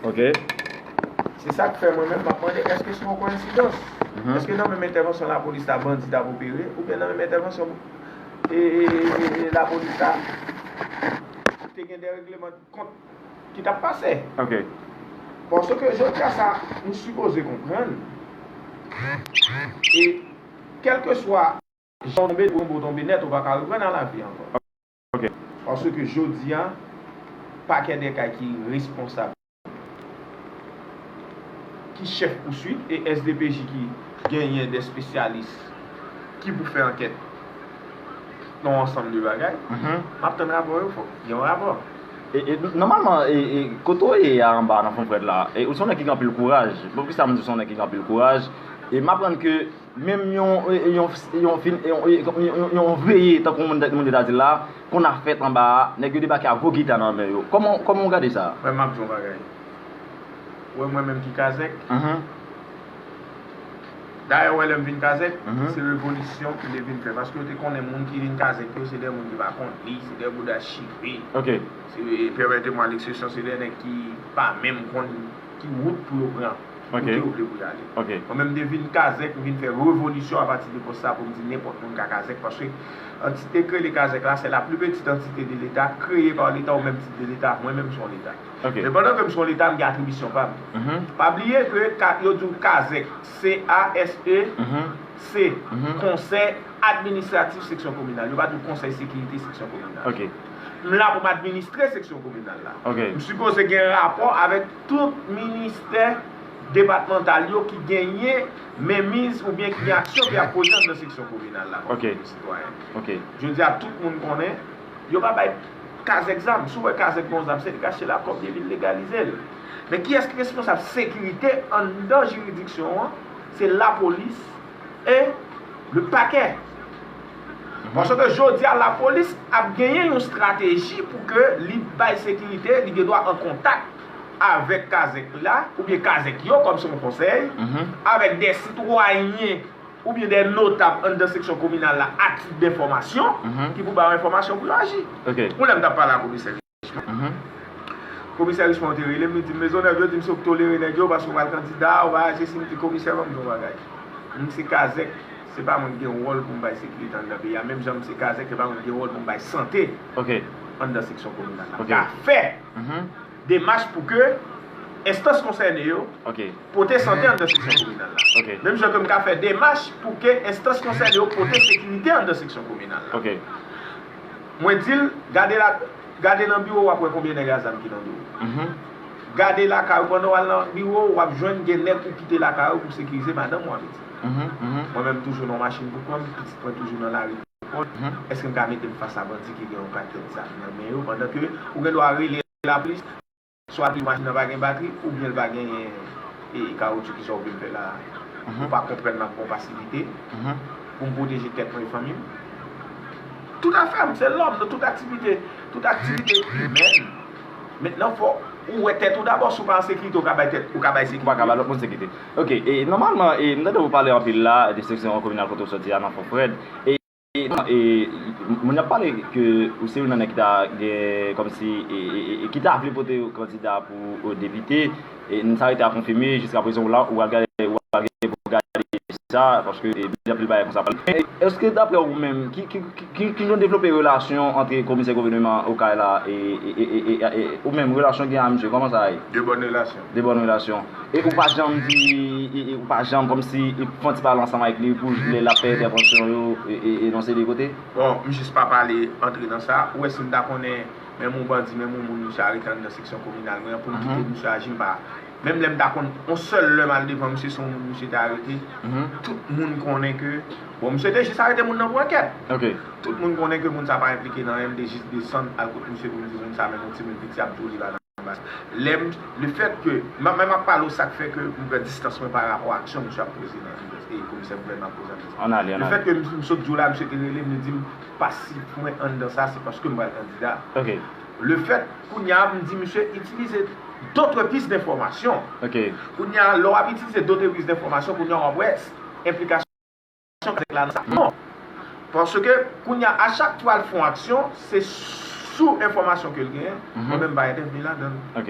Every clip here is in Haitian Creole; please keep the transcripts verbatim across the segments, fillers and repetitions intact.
Ok. Se sa k fè mwen menm m ap mande, èske se yon koyensidans? Mhm. Èske nan menm entèvansyon lapolis la bandi t ap opere, oubyen nan menm entèvansyon e, e, e, e, e, lapolis la te gen de regleman de kont ki t ap pase? Ok. Paske jodi a sa, nou sipoze konprann. E kèlkeswa jan w tonbe, depi w tonbe nèt, ou pa ka reprann nan lavi ankò. Ok. Paske jodi a, pakè de kay ki responsab, ki chèf pouswit, e S D P J ki genyen de espesyalis ki pou fè ankèt nan yon ansanm de bagay. Mhm. M ap tann rapò yo, fòk gen yon rapò. E, e, nòmalman, e, e, kote w ye a anba nan Fon Frèd la, e, ou se yon nèg ki gen anpil kouraj. Bon, poukisa m di w se yon nèg ki gen anpil kouraj? E m aprann ke menm yon, yon, yon, fin, yon, yon, yon, yon veye, tankou moun, moun yo ta di la, konn ap fèt anba a, nèg yo debake ak gwo gita nan men yo. Kòman, kòman w gade sa? Mwen, m ap di yon bagay. Ou wè mwen menm ki kazèk? Mhm. Dayè, ou wè lè m vin kazèk, mhm, se revolisyon m te vin fè. Paske yo te konnen moun ki vin kazèk yo, se de moun ki pa konn li, se de bouda chire. Ok. Se, permettez-moi l'expression, se de nèg ki pa menm konn ki wout pou yo pran. Ok. Kote yo vle pou y ale. Ok. Mwen menm, m te vin kazèk, m vin fè revolisyon apati de pòs sa pou m di nenpòt moun ka kazèk, paske antite k rele kazèk la, c'est la plus petite entité de l'État, créée par l'État au même titre de l'État. Mwen menm, m se yon Leta. Ok. Men pandan ke m se yon Leta, m gen atribisyon pa m. Mhm. Pa bliye ke ka, yo di w kazèk, C A S E, mhm, C, mhm, Konsèy Administratif Seksyon Kominal. Yo pa di w Konsèy Sekirite Seksyon Kominal. Ok. M la pou m administre seksyon kominal la. Ok. M sipoze gen rapò avèk tout ministè depatmantal yo ki genyen menmiz oubyen ki gen aksyon ki ap poze anndan seksyon kominal la kòm, ok, sitwayen. Ok. Jodi a, tout moun konnen, yo pa bay kazèk zam. Si w wè kazèk gen yon zam, se li k achte l ak kòb li epi l legalize l. Men kiyès ki responsab sekirite anndan jiridiksyon an? Se lapolis e le pakè. Mhm. Paske jodi a, lapolis ap genyen yon estrateji pou ke li bay sekirite, li gen dwa an kontak avèk kazèk la, oubyen kazèk yo, kòm se yon konsèy, mhm, avèk de sitwayen oubyen de notab anndan seksyon kominal la, a tit denfòmasyon, mhm, ki pou ba yo enfòmasyon pou yo aji. Ok. Yon lè m t ap pale ak komisè Richemond. Mhm. Komisè Richemond te rele m, li di m, Mezonèv, yo di m si w tolere nèg yo, paske w pral kandida, ou pa aji, si m di, komisè, ban m di yon bagay. M se kazèk, se pa mwen ki gen wòl pou m bay sekirite anndan peyi a. Menm jan m se kazèk, se pa mwen ki gen wòl pou m bay sante, ok, anndan seksyon kominal la. Ok. M ka fè, mhm, demach pou ke enstans konsène yo, ok, pote sante anndan seksyon kominal la. Ok. Menm jan ke m ka fè demach pou ke enstans konsène yo pote sekirite anndan seksyon kominal la. Ok. Mwen di l, gade la, gade nan biwo w, w ap wè konbyen nèg a zam ki nan do w. Mhm. Gade lakay ou, pandan w al nan biwo w, w ap jwenn gen nèg ou kite lakay ou pou sekirize madanm ou avè di. Mhm, mhm. Mwen menm toujou nan yon machin pou kò m, pitit mwen toujou nan lari pou lekòl. Mhm. Èske m ka mete m fas a bandi ki gen yon pakèt zam nan men yo, pandan ke ou gen dwa rele lapolis, swa machin nan pa gen batri, oubyen l pa genyen, e, kawoutchou, kisa w vle m fè la? Mhm. Ou pa konprann m ap pran pasivite, mhm, pou m pwoteje tèt mwen e fanmi m? Toutafè, m se lòm nan tout aktivite, tout aktivite imèn. Mentnan, fò ou wè tèt ou dabò, si w pa an sekirite, ou ka bay tèt, ou ka bay sekirite. Ou pa ka bay lòt moun sekirite. Ok, e nòmalman, e, m tande w pale anpil la de seksyon kominal kote w soti a nan Fon Frèd. E, e, non, e, moun ap pale ke ou se youn nan nèg ki ta gen, kòmsi, e, e, e, e, ki ta vle pote kandida pou, e, depite. E, sa rete a konfime, jiska prezan, ou la, ou al gade, ou al gade pou gade sa, paske, e, gen anpil bagay konsa pale. Men, èske daprè ou menm, ki, ki, ki, ki, ki jan devlope relasyon ant komisè gouvènman Okay la, e, e, e, e, e, e, ou menm, relasyon gen a misye, kòman sa ye? De bòn relasyon. De bòn relasyon. E ou pa janm di, e, e ou pa janm kòmsi fè yon ti pale ansanm avèk li pou lè l ap fè entèvansyon yo, e, e, e nan seri de kote? Bon, m jis pa pale antre nan sa. Ou wè, si m ta konnen menm yon bandi, menm yon moun, misye arete anndan seksyon kominal mwen an, pou m kite misye aji, m pa. Menm lè m ta konn yon sèl lè m al devan misye, se yon moun misye te arete, tout moun konnen ke, bon, misye te jis arete moun nan pou ankèt. Ok. Tout moun konnen ke moun sa pa enplike nan anyen, m te jis desann al kot misye pou m di moun sa, menm yon timoun piti ap di w li pa nan Lè m, lefèt ke, m, m ap pale w sa k fè ke m pran distans mwen pa rapò a aksyon misye ap poze nan, e komisè gouvènman ap poze anndan sa. Ann ale, ann ale. Lefèt ke m, m sot di w la, misye te rele m, li di m, pasif mwen anndan sa, se paske m pral kandida. Ok. Lefèt, kounye a, m di misye itilize d'autres pistes d'information. Ok. Kounye a, lè w ap itilize d'autres pistes d'information, kounye a, w ap wè enplikasyon kazèk la nan sa. Non. Paske, kounye a, a chak fwa l fè yon aksyon, se sou enfòmasyon ke l genyen, mwen menm m pa entèvni ladan l. Ok.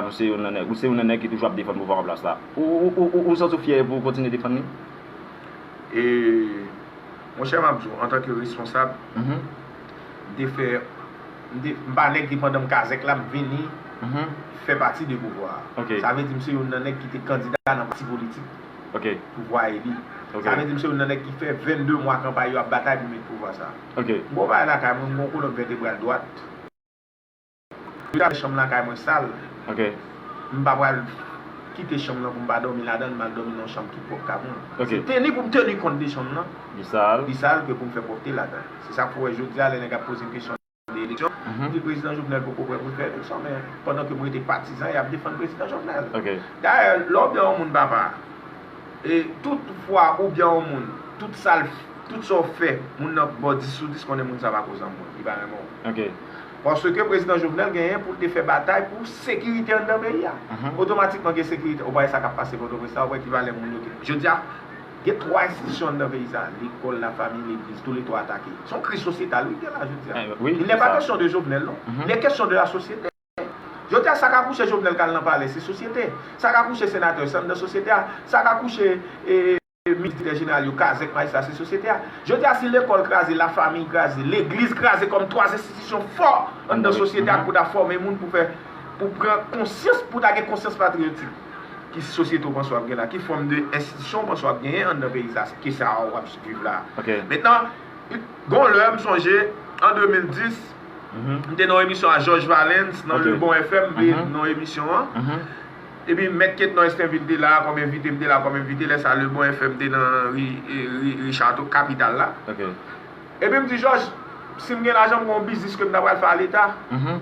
a, nou se youn nan nèg, ou se youn nan nèg ki toujou ap defann pouvwa an plas la. Ou, ou, ou, ou, ou santi w fyè pou w kontinye defann li? E, monchè, m ap di w, antanke responsab, m te fè, m te, m pa nèg ki pandan m kazèk la, m vini fè pati de pouvwa a. Sa vle di, m se youn nan nèg ki te kandida nan pati politik pou vwa eli. Sa vle di, m se youn nan nèg ki fè vennde mwa kanpay yo ap batay pou met pouvwa sa. M gon bagay lakay mwen, m gon kolòn vètebral dwat. Yo ta fè chanm lakay mwen sal. M pa pral kite chanm nan pou m pa dòmi ladan l, m al dòmi nan yon chanm ki pwòp ka pou mwen. Se teni pou m teni kont de chanm nan. Li sal. Li sal ke pou m fè pwòpte ladan l. Se sa k fè w wè jodi a, lè nèg ap poze m kesyon de eleksyon, m di prezidan Jovenel poko prè pou l fè eleksyon, men pandan ke mwen rete patizan, y ap defann prezidan Jovenel. Dayè, lè w byen yon moun, papa, e tout fwa ou byen yon moun, tout sa l, tout sa w fè, moun nan ba w dis sou dis, konnen moun sa pa ko zanmi w, li pa renmen w. Paske prezidan Jovenel genyen pou l te fè batay pou sekirite anndan peyi a. Otomatikman gen sekirite, ou pa wè sa k ap pase Pòtoprens la, ou wè ki valè moun yo gen. Jodi a, gen twa enstitisyon anndan peyi sa, lekòl, lafanmi, legliz, toulètwa atake. Se yon kriz sosyetal wi ki gen la jodi a. Il n'est pas question de Jovenel, non. Il est question de la société. Jodi a, sa k akouche Jovenel k al nan palè, se sosyete. Sa k akouche senatè, se anndan sosyete a. Sa k akouche e, e, minis, direktè jeneral yo, kazèk, majistra, se sosyete a. Jodi a, si lekòl kraze, lafanmi kraze, legliz kraze kòm twa enstitisyon fò anndan sosyete a pou ta fòme moun pou fè, pou pran konsyans, pou ta gen konsyans patriyotik. Ki sosyete w panse w ap gen la? Ki fòm de enstitisyon w panse w ap genyen anndan peyi sa, ke sa a w ap viv la? Mentnan, gon lè, m sonje, an de mil dis, m te nan yon emisyon a Georges Valens, nan Le Bon F M, m te nan yon emisyon an. Epi Mèt Ketnòs te envite la kòm envite, m te la kòm envite, lè sa Le Bon F M te nan ri, ri, ri Chato, kapital la. Epi m di, Jòj, si m gen lajan, m gen yon biznis ke m ta pral fè a Leta.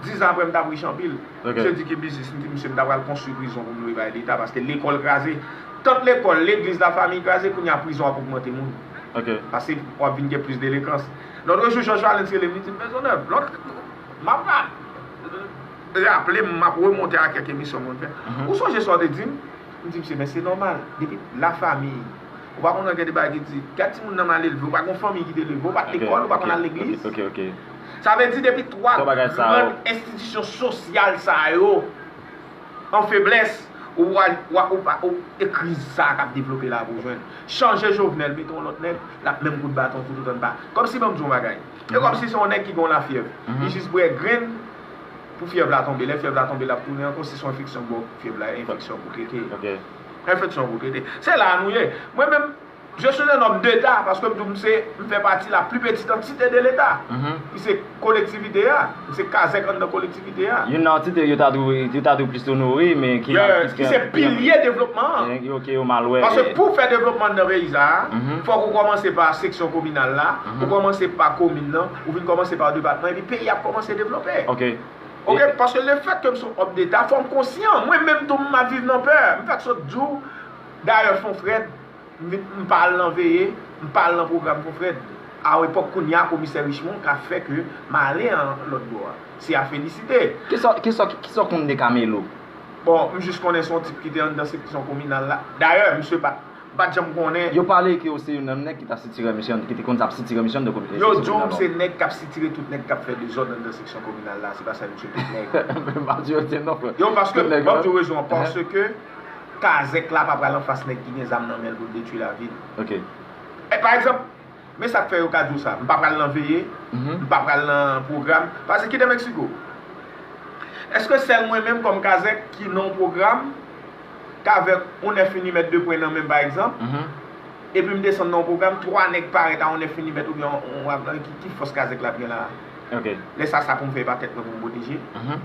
Dizan apre, m t ap rich anpil. Misye di, ki biznis? M di, misye, m ta pral konstwi prizon pou m lwe bay Leta, paske lekòl kraze. Tant lekòl, legliz, lafanmi kraze, kounye a prizon ap ogmante moun. Paske w ap vin gen plis delenkans. Lòt jou, Jòj Valens rele m, li di m, Maisonneuve, lòt, m ap raple m, m ap remonte a kèk emisyon mwen fè. Ou sonje sa w te di m? M di, misye, men se nòmal. Depi lafanmi, ou pa konn gen de bagay ki di, gad timoun nan mal elve, ou pa gon fanmi ki te leve w, ou pa t lekòl, ou pa konn al legliz. Sa vle di, depi twa gran enstitisyon sosyal sa yo an feblès, ou, ou, ou, ou pa, ou, e kriz sa a k ap devlope la pou w jwenn. Chanje Jovenel, mete yon lòt nèg, l ap menm kout baton pou tout anba. Kòmsi, ban m di w yon bagay. E kòmsi se yon nèg ki gen yon lafyèv. Li jis bwè grenn pou fyèv la tonbe. Lè fyèv la tonbe, l ap tounen ankò. Si se yon enfeksyon k ba w fyèv la, enfeksyon pou trete. Enfeksyon pou trete. Se la a nou ye. Mwen menm, je suis un homme d'État, paske m di w, m se, m fè pati la plus petite entité de l'État, ki se kolektivite a. M se kazèk anndan kolektivite a. Youn nan antite yo ta dwe, yo ta dwe plis onore, men ki mal, ki se pilye devlopman an. Yo, ke yo mal wè. Paske pou w fè devlopman anndan peyi sa a, fòk ou kòmanse pa seksyon kominal la, ou kòmanse pa komin nan, ou vin kòmanse pa depatman, epi peyi a ap kòmanse devlope. Oke, paske lefètke m se yon òm deta, fò m konsyan. Mwen menm tou, m ap viv nan pè. M fèk sot di w, dayè, Fonfrèd, m vin, m pa al nan veye, m pa al nan pwogram Fonfrèd. A epòk kounye a, komisè Richemond ka fè ke m ale an lòt bò a. Se a felisite. Kisa, kisa, kisa w konn de Camelo? Bon, m jis konnen se yon tip ki te anndan seksyon kominal la. Dayè, misye pa, m pa t janm konnen. Yo pale ke w se youn nan nèg ki t ap sitire misyon, ki te konn ap sitire misyon de komite. Yo di w m se nèg k ap sitire tout nèg k ap fè dezòd anndan seksyon kominal la. Se pa sa, misye, tout nèg. Yo, paske, ban m di w rezon an, paske kazèk la pa pral anfas nèg ki gen zam nan men l pou l detwi lavil. E pa egzanp, men sa k fè yo ka di w sa, m pa pral nan veye, m pa pral nan pwogram. Paske kite Meksiko. Èske sèl mwen menm kòm kazèk ki nan yon pwogram, k avèk yon nèf milimèt de pwen nan men m, pa egzanp, epi m desann nan yon pwogram, twa nèg parèt a yon nèf milimèt oubyen yon, yon, ki, ki fòs kazèk la ap gen la a? Ok. Lè sa, sa pou m fè, e pa tèt mwen pou m pwoteje. Mhm.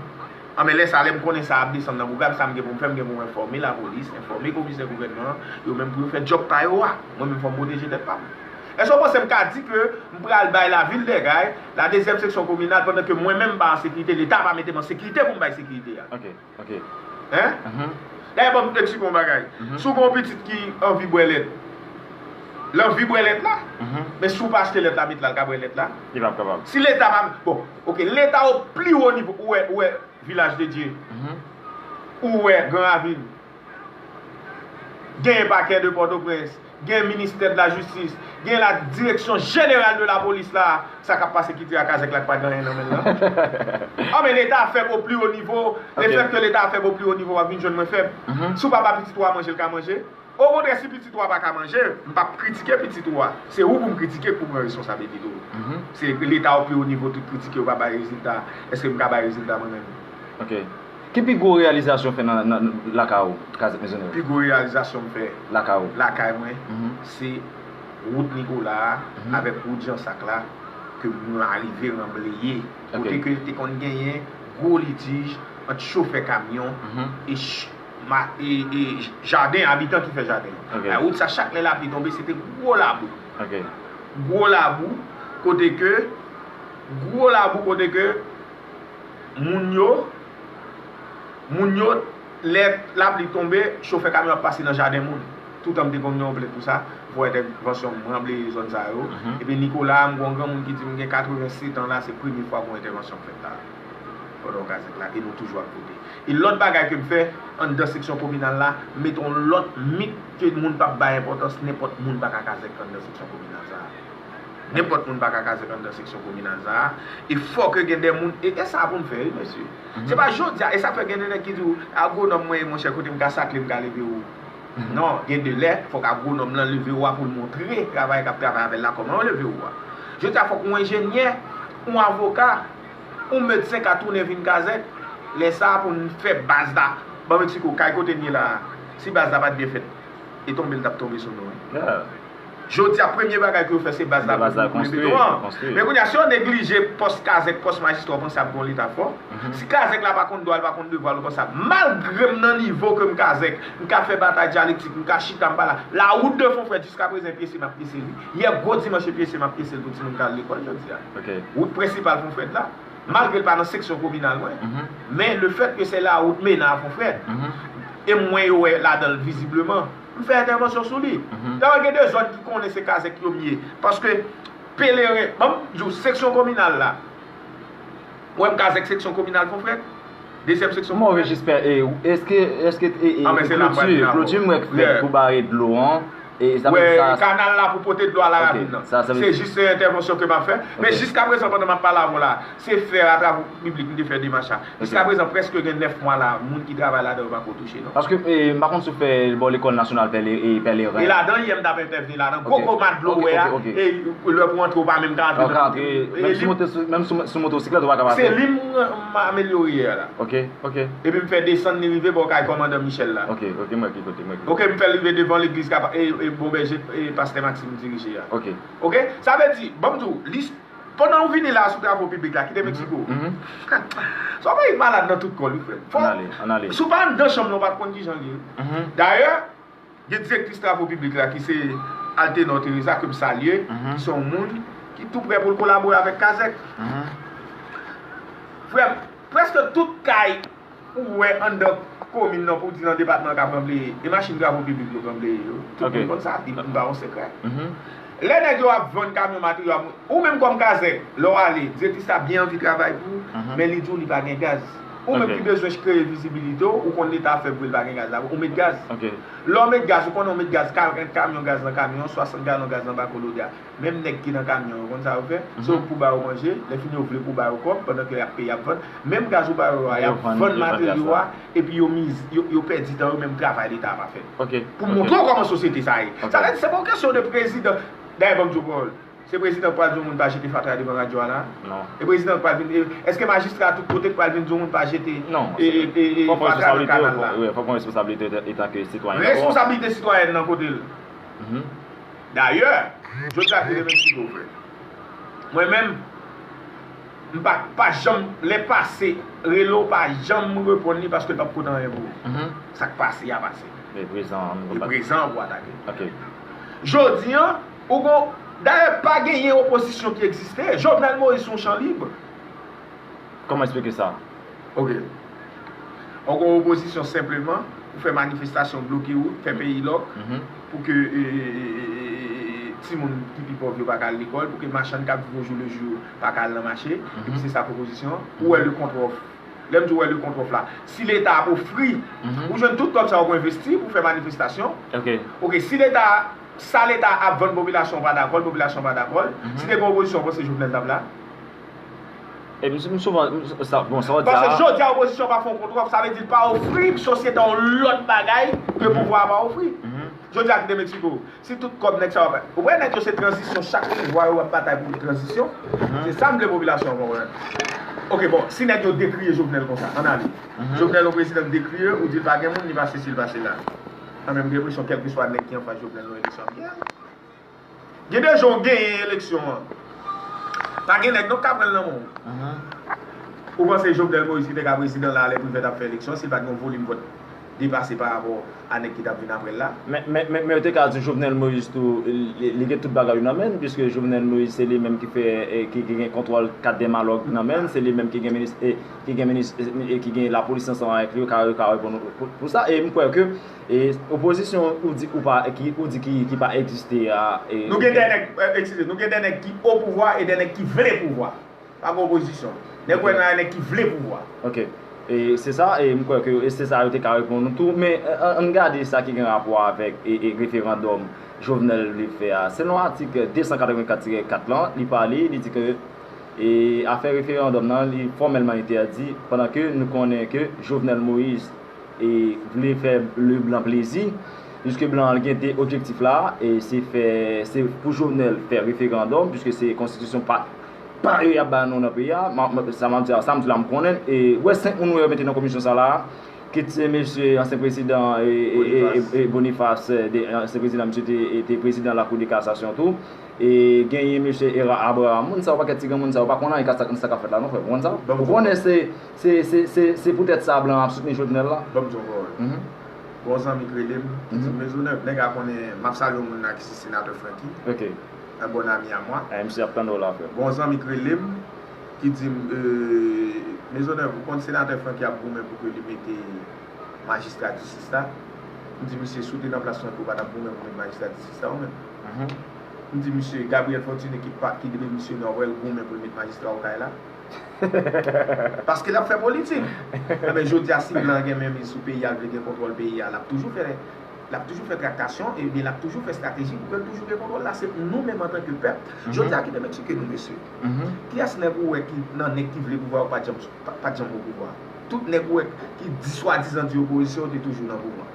Anben, lè sa, lè m konnen sa ap desann nan boug la, sa m gen pou m fè, m gen pou m enfòme lapolis, enfòme komisè gouvènman an, yo menm pou yo fè djòb pa yo a. Mwen menm, fò m pwoteje tèt pa m. Èske w panse m ka di ke m pral bay lavil Dègay, la dezyèm seksyon kominal, pandan ke mwen menm m pa an sekirite, Leta pa mete m an sekirite pou m bay sekirite a? Ok, ok. Hein? Mhm. Dayè, ban m eksplike yon bagay. Mhm. Si w gen yon pitit ki anvi bwè lèt, l anvi bwè lèt la, mhm, men si w pa achte lèt la, met la, l ka bwè lèt la. Li p ap kapab. Si Leta pa, bon, ok, Leta o pli wo nivo, ou wè, ou wè Vilaj de Dye, mhm, ou wè Gran Ravin, genyen pakè de Pòtoprens, gen ministè de la jistis, gen la direksyon jeneral de la polis la, sa k ap pase ki tire a kazèk la k pa gen anyen nan men l lan. Ah, men Leta fèb o pli wo nivo, ok, lefèt ke Leta fèb o pli wo nivo, w ap vin jwenn mwen fèb. Mhm. Si w pa ba pitit ou a manje, l ka manje. Okontrè, si pitit ou a pa ka manje, m p ap kritike pitit ou a. Se ou pou m kritike pou pran responsablite tou. Mhm. Se Leta o pli wo nivo, tout kritike yo pa bay rezilta. Èske m ka bay rezilta mwen menm? Ok. Ki pi gwo reyalizasyon w fè nan, nan, lakay ou, Kazèk Mezonèv? Pi gwo reyalizasyon m fè lakay ou, lakay mwen, mhm, se wout Nikola a, mhm, avèk wout Jansak la, ke mwen arive ranbleye. Ok. Kote ke te konn genyen gwo litij ant chofè kamyon, mhm, e ch-, ma-, e, e jaden, abitan ki fè jaden. Ok. Wout sa, chak lè lapli tonbe, se te gwo labou. Ok. Gwo labou, kote ke, gwo labou, kote ke, Moun yo, moun yo, lè lapli tonbe, chofè kamyon ap pase nan jaden moun. Toutan m te konn gen yon plent pou sa, fò entèvansyon m ranble zòn sa yo. Mhm. Epi Nikola, m gen yon granmoun ki di m gen katrevennsèt an la, se premye fwa pou entèvansyon m fèt la. Pandan yon kazèk la, e nou toujou ap vote. E lòt bagay ke m fè anndan seksyon kominal la, mete yon lòt mit ke moun p ap bay enpòtans, nenpòt moun pa ka kazèk anndan seksyon kominal sa a. Nenpòt moun pa ka kazèk anndan seksyon kominal sa a. E fò ke gen de moun, e, e sa pou n fè, wi, mesye. Mhm. Se pa jodi a, e sa k fè gen de nèg ki di w, "Agwonòm mwen ye, monchè, kote m ka sakle, m ka leve ou." Mhm. Non, gen de lè, fòk agwonòm lan leve ou a pou l montre travayè k ap travay avè l la kòman yo leve ou a. Jodi a, fòk yon enjenyè, yon avoka, yon medsen ka tounen vin kazèk. Lè sa a pou n fè baz la. Ban m eksplike w, kay kote n ye la a, si baz la pa t byen fèt, e tonbe l t ap tonbe sou nou, wi. Yeah. Jodi a, premye bagay ke yo fè, se baz la pou, pou leve nou an. Men kounye a, si yo neglije pòs kazèk, pòs majistra, w panse ap gen yon Leta fò? Mhm. Si kazèk la pa konn dwa l, pa konn devwa l, w panse ap, malgre m nan nivo ke m kazèk, m ka fè batay dyalektik, m ka chita, m pale. La route de Fonfrèt, jiska prezan, e pyese m ap pyese li. Yè gwo dimanch, e pyese m ap pyese l pou timoun k al lekòl jodi a. Ok. Wout prensipal Fonfrèt la, malgre l pa nan seksyon kominal mwen, mhm, men lefètke se la wout mennen a Fonfrèt, mhm, e m wè yo wè ladan l vizibleman, m fè entèvansyon sou li. Mhm. Dayè, gen de zòn ki konnen se kazèk yo m ye. Paske peleren, ban m di w, seksyon kominal la, ou wè m kazèk seksyon kominal Fonfrèt, dezyèm seksyon Fonfrèt. Mwen jis fè, e, èske, èske, e, e, kloti, kloti m wè k fèt pou bare dlo an, e sa, kanal la pou pote dlo a laravin nan. Se jis, e, entèvansyon ke m ap fè. Men jiska prezan, pandan m ap pale avè w la, se fè a travay piblik m te fè demach la. Jiska prezan, prèske gen nèf mwa la, moun ki travay ladan yo pako touche, non. Paske, e, m pa konn si w fè bò lekòl nasyonal Pèle-, e, Pèleren. E ladan, yè m t ap entèvni ladan. Gwo koma dlo w wè a, e lè pou antre, ou pa menm ka antre nan kote. Menm si w monte sou, menm si w, si w monte siklèt, ou pa ka pase. Se li m, m amelyore yè a la. Ok, ok. Epi m fè desann li rive bò kay kòmandan Michel la. Ok, ok, m wè ki kote, m wè ki kote. Ok, m fè l rive devan legliz ka, e, e, Bon Bèje, e, pastè Maxime dirije a. Ok. Ok? Sa vle di, ban m di w, li Pandan w vini la sou travo piblik la, kite Meksiko. Mhm, mhm. Se yon peyi malad nan tout kò l, wi, frè m. Fò, ann ale, ann ale. Si w pa anndan chanm nan, w pa t konn kijan l ye. Mhm. Dayè, gen direktris travo piblik la ki se Altenor Teresa, ke m salye, mhm, ki se yon moun ki tou prè pou l kolabore avèk kazèk. Mhm. Frè m, prèske tout kay ou wè anndan komin nan, pou w di nan depatman an k ap ranbleye, e machin travo piblik yo k ranbleye yo. Tout moun konn sa, li pa yon sekrè. Mhm. Lè nèg yo ap vann kamyon materyo a, ou menm kòm kazèk, lè w ale, direktris la byen anvi travay pou ou, mhm, men li di w li pa gen gaz. Ou menm ki bezwen kreye vizibilite w, ou konn Leta ap fè pou l pa gen gaz la, ou met gaz. Ok. Lè w met gaz, ou konnen w met gaz, karant kamyon gaz nan kamyon, swasant galon gaz nan bako lodya. Menm nèg ki nan kamyon yo, konn sa yo fè? Se yo k pou ba yo manje, lè fini yo vle pou ba yo kòb, pandan ke y ap peye, y ap vann. Menm gaz ou ba yo a, y ap vann materyo a, epi yo miz-, yo, yo pèdi tan yo, menm travay Leta a pa fèt. Ok, ok. Pou montre w kòman sosyete sa ye. Ok. Sa vle di, se pa yon kesyon de prezidan. Dayè, ban m di w pawòl. Se prezidan k pral di yon moun pa jete fatra devan radyo a la? Non. E prezidan k pral vin, e, èske majistra tout kote k pral vin di yon moun pa jete, e, e, e, fatra nan kanal la? Fò w pran responsablite w, wi, fò w pran responsablite w etanke sitwayen dabò. Responsablite sitwayèn nan kote l? Mhm. Dayè, jodi a se demen pito, frè. Mwen menm, M pa, pa janm, lè pase, rele w pa janm reponn li paske l p ap pote anyen pou ou. Sa k pase a pase. E prezan an, nou E konprann. prezan an pou atake. Ok. Jodi an, ou gon, dayè pa genyen opozisyon ki egziste. Jovenel Moïse se yon chan lib. Kòman eksplike sa? Ok. Ou gon opozisyon senpleman pou fè manifestasyon, bloke wout, fè peyi lòk, Mhm. pou ke e, e, e, e, e, e, timoun ki pi pòv yo pa ka al lekòl, pou ke machann k ap viv o jou le jou pa ka al nan mache, epi se sa k opozisyon an. Ou wè le contre-offre. Lè m di w wè le contre-offre la, si Leta ap ofri, Mhm. ou jwenn tout kòb sa yo pou envesti, pou fè manifestasyon. Ok. Ok, si Leta, sa Leta ap vann popilasyon pa dakò, popilasyon pa dakò, si te gen opozisyon, w panse Jovenel t ap la? E m, m souvan, m, sa, bon, sa w di Paske a jodi a opozisyon pa fè yon kontròf, sa vle di l pa ofri sosyete a yon lòt bagay ke pouvwa a pa ofri. Jodi a kite Meksiko, si tout kòb nèg sa yo ap, ou wè nèg yo se tranzisyon, chak pouvwa yo ap batay pou tranzisyon. Se sa m vle popilasyon an konprann. Ok, bon, si nèg yo dekriye Jovenel konsa, ann ale. Jovenel yon prezidan dekriye, ou di l pa gen moun, li pa sesi, li pa sela. Mwen menm, m gen enpresyon kèlkeswa nèg ki anfas Jovenel nan eleksyon ap genyen. Gen de jan w genyen eleksyon an. Pa gen nèg non k ka pran l nan men w. Ou panse Jovenel Moïse ki te ka prezidan la, lè Privè t ap fè eleksyon, si l pa t gen yon volim vòt depase pa rapò a nèg ki t ap vin apre l la? Men, men, men, men yo te ka di Jovenel Moïse tou, li, li gen tout bagay yo nan men l, piske Jovenel Moïse se li menm ki fè, e, ki, ki gen kontwòl kat dè malòg nan men l, se li menm ki gen minis, e, ki gen minis, e, e, ki gen lapolis ansanm avèk li, yo ka, yo ka reponn pou, pou sa. E m kwè ke E opozisyon ou di ou pa, ki, ou di ki, ki pa egziste a, e Nou gen de nèg, e, eskize, nou gen de nèg ki o pouvwa e de nèg ki vle pouvwa. Pa gen opozisyon. Nèg wè nan nèg ki vle pouvwa. Ok. E se sa, e m kwè ke e se sa yo te ka reponn nou tou. Men, e, an, ann gade sa ki gen rapò avèk, e, e referandòm Jovenel vle fè a. Selon atik de san katrevenkat tirè kat lan, li pale, li di ke, e, afè referandòm nan, li fòmèlman entèdi, pandan ke nou konnen ke Jovenel Moïse e vle fè le blan plezi, piske blan an gen de objektif la, e se fè, se pou Jovenel fè referandòm, piske se konstitisyon pa, pa yo y ap ba nou nan peyi a, ma, ma, sa m ap di a, sa m di la m konnen, e wè senk moun yo mete nan komisyon sa la, kit se mesye ansyen prezidan, e, e, e, e, e Boniface, de, ansyen prezidan, misye te, e te prezidan Lakou de Kasasyon tou, e genyen mesye Era Abraham, moun sa yo pakèt ti granmoun sa yo pa konn anyen ka sa, sa k ap fèt la non frè, ou konn sa? Ou konnen se Se, se, se, se poutèt sa blan ap soutni Jovenel la. Ban m di w yon pawòl. Gon zanmi k rele m, li di m, Mezonèv, nèg a konnen, m ap salye yon moun la ki se senatè Francky. Ok. Un bon ami à moi. Eh, misye ap tande w la, frè. Gon zanmi k rele m, ki di m, euh, Mezonèv, ou konn senatè Francky ap goumen pou ke li mete majistra Ducis la. M di misye, si w te nan plas Francky, ou pa t ap goumen pou met majistra Ducis la ou menm. M di misye, Gabriel Fortuné ki pa, ki demisyone, w ap wè l goumen pou l met majistra Okay la. Paske l ap fè politik. Enben, jodi a, si blan gen menmiz sou peyi a, l vle gen kontwòl peyi a, l ap toujou fè, l ap toujou fè traktasyon, ebyen, l ap toujou fè estrateji pou ke l toujou gen kontwòl la. Se nou menm antanke pèp. Jodi a, kite m eksplike nou, mesye. Kiyès nèg ou wè ki nan nèg ki vle pouvwa yo pa t janm, pa, pa t janm o pouvwa? Tout nèg ou wè ki di swadizan di opozisyon, yo te toujou nan pouvwa.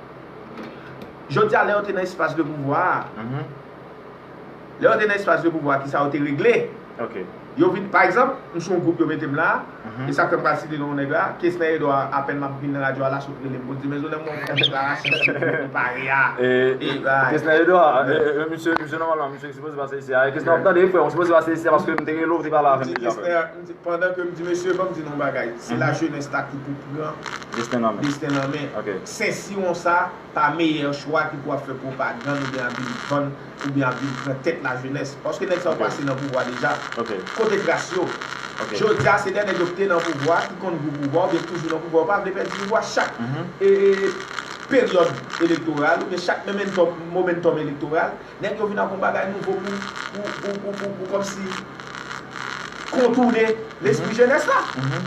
Jodi a, lè yo te nan espas de pouvwa a, lè yo te nan espas de pouvwa, kisa yo te regle? Ok. Yo vin, pa egzanp, m sou yon gwoup yo mete m la, e sa k fè m pral site non yon nèg la, Kesner Edouard, apèn m ap vin nan radyo a la, sot rele m pou l di, Mezonèv, mwen fè yon deklarasyon sou gwoup nou pare a. E, e, Kesner Edouard, e, e, misye, misye nòmalman, misye sipoze pase isi a. E Kesner ap tande, frè, ou sipoze pase isi a paske m te rele w, ou te pale avè m deja, frè. M di, pandan ke m di, mesye, ban m di nou yon bagay, se lajenès la ki pou pran desten nan men. Desten nan men. Ok. Sensiwon sa, pa meyè chwa ki pou ap fè pwopagann oubyen ap vin vann oubyen ap vin pran tèt lajenès. Paske nèg sa yo pase nan pouvwa deja. Ok. Kote tras yo? Ok. Jodi a, se de nèg yo ki te nan pouvwa, ki konn gou pouvwa, oubyen ki toujou nan pouvwa, yo pa vle pèdi pouvwa. Chak, e, e, peryòd elektoral, oubyen chak momentum, momentum elektoral, nèg yo vin ak yon bagay nouvo pou, pou, pou, pou, pou, pou kòmsi kontounen lespri jenès la.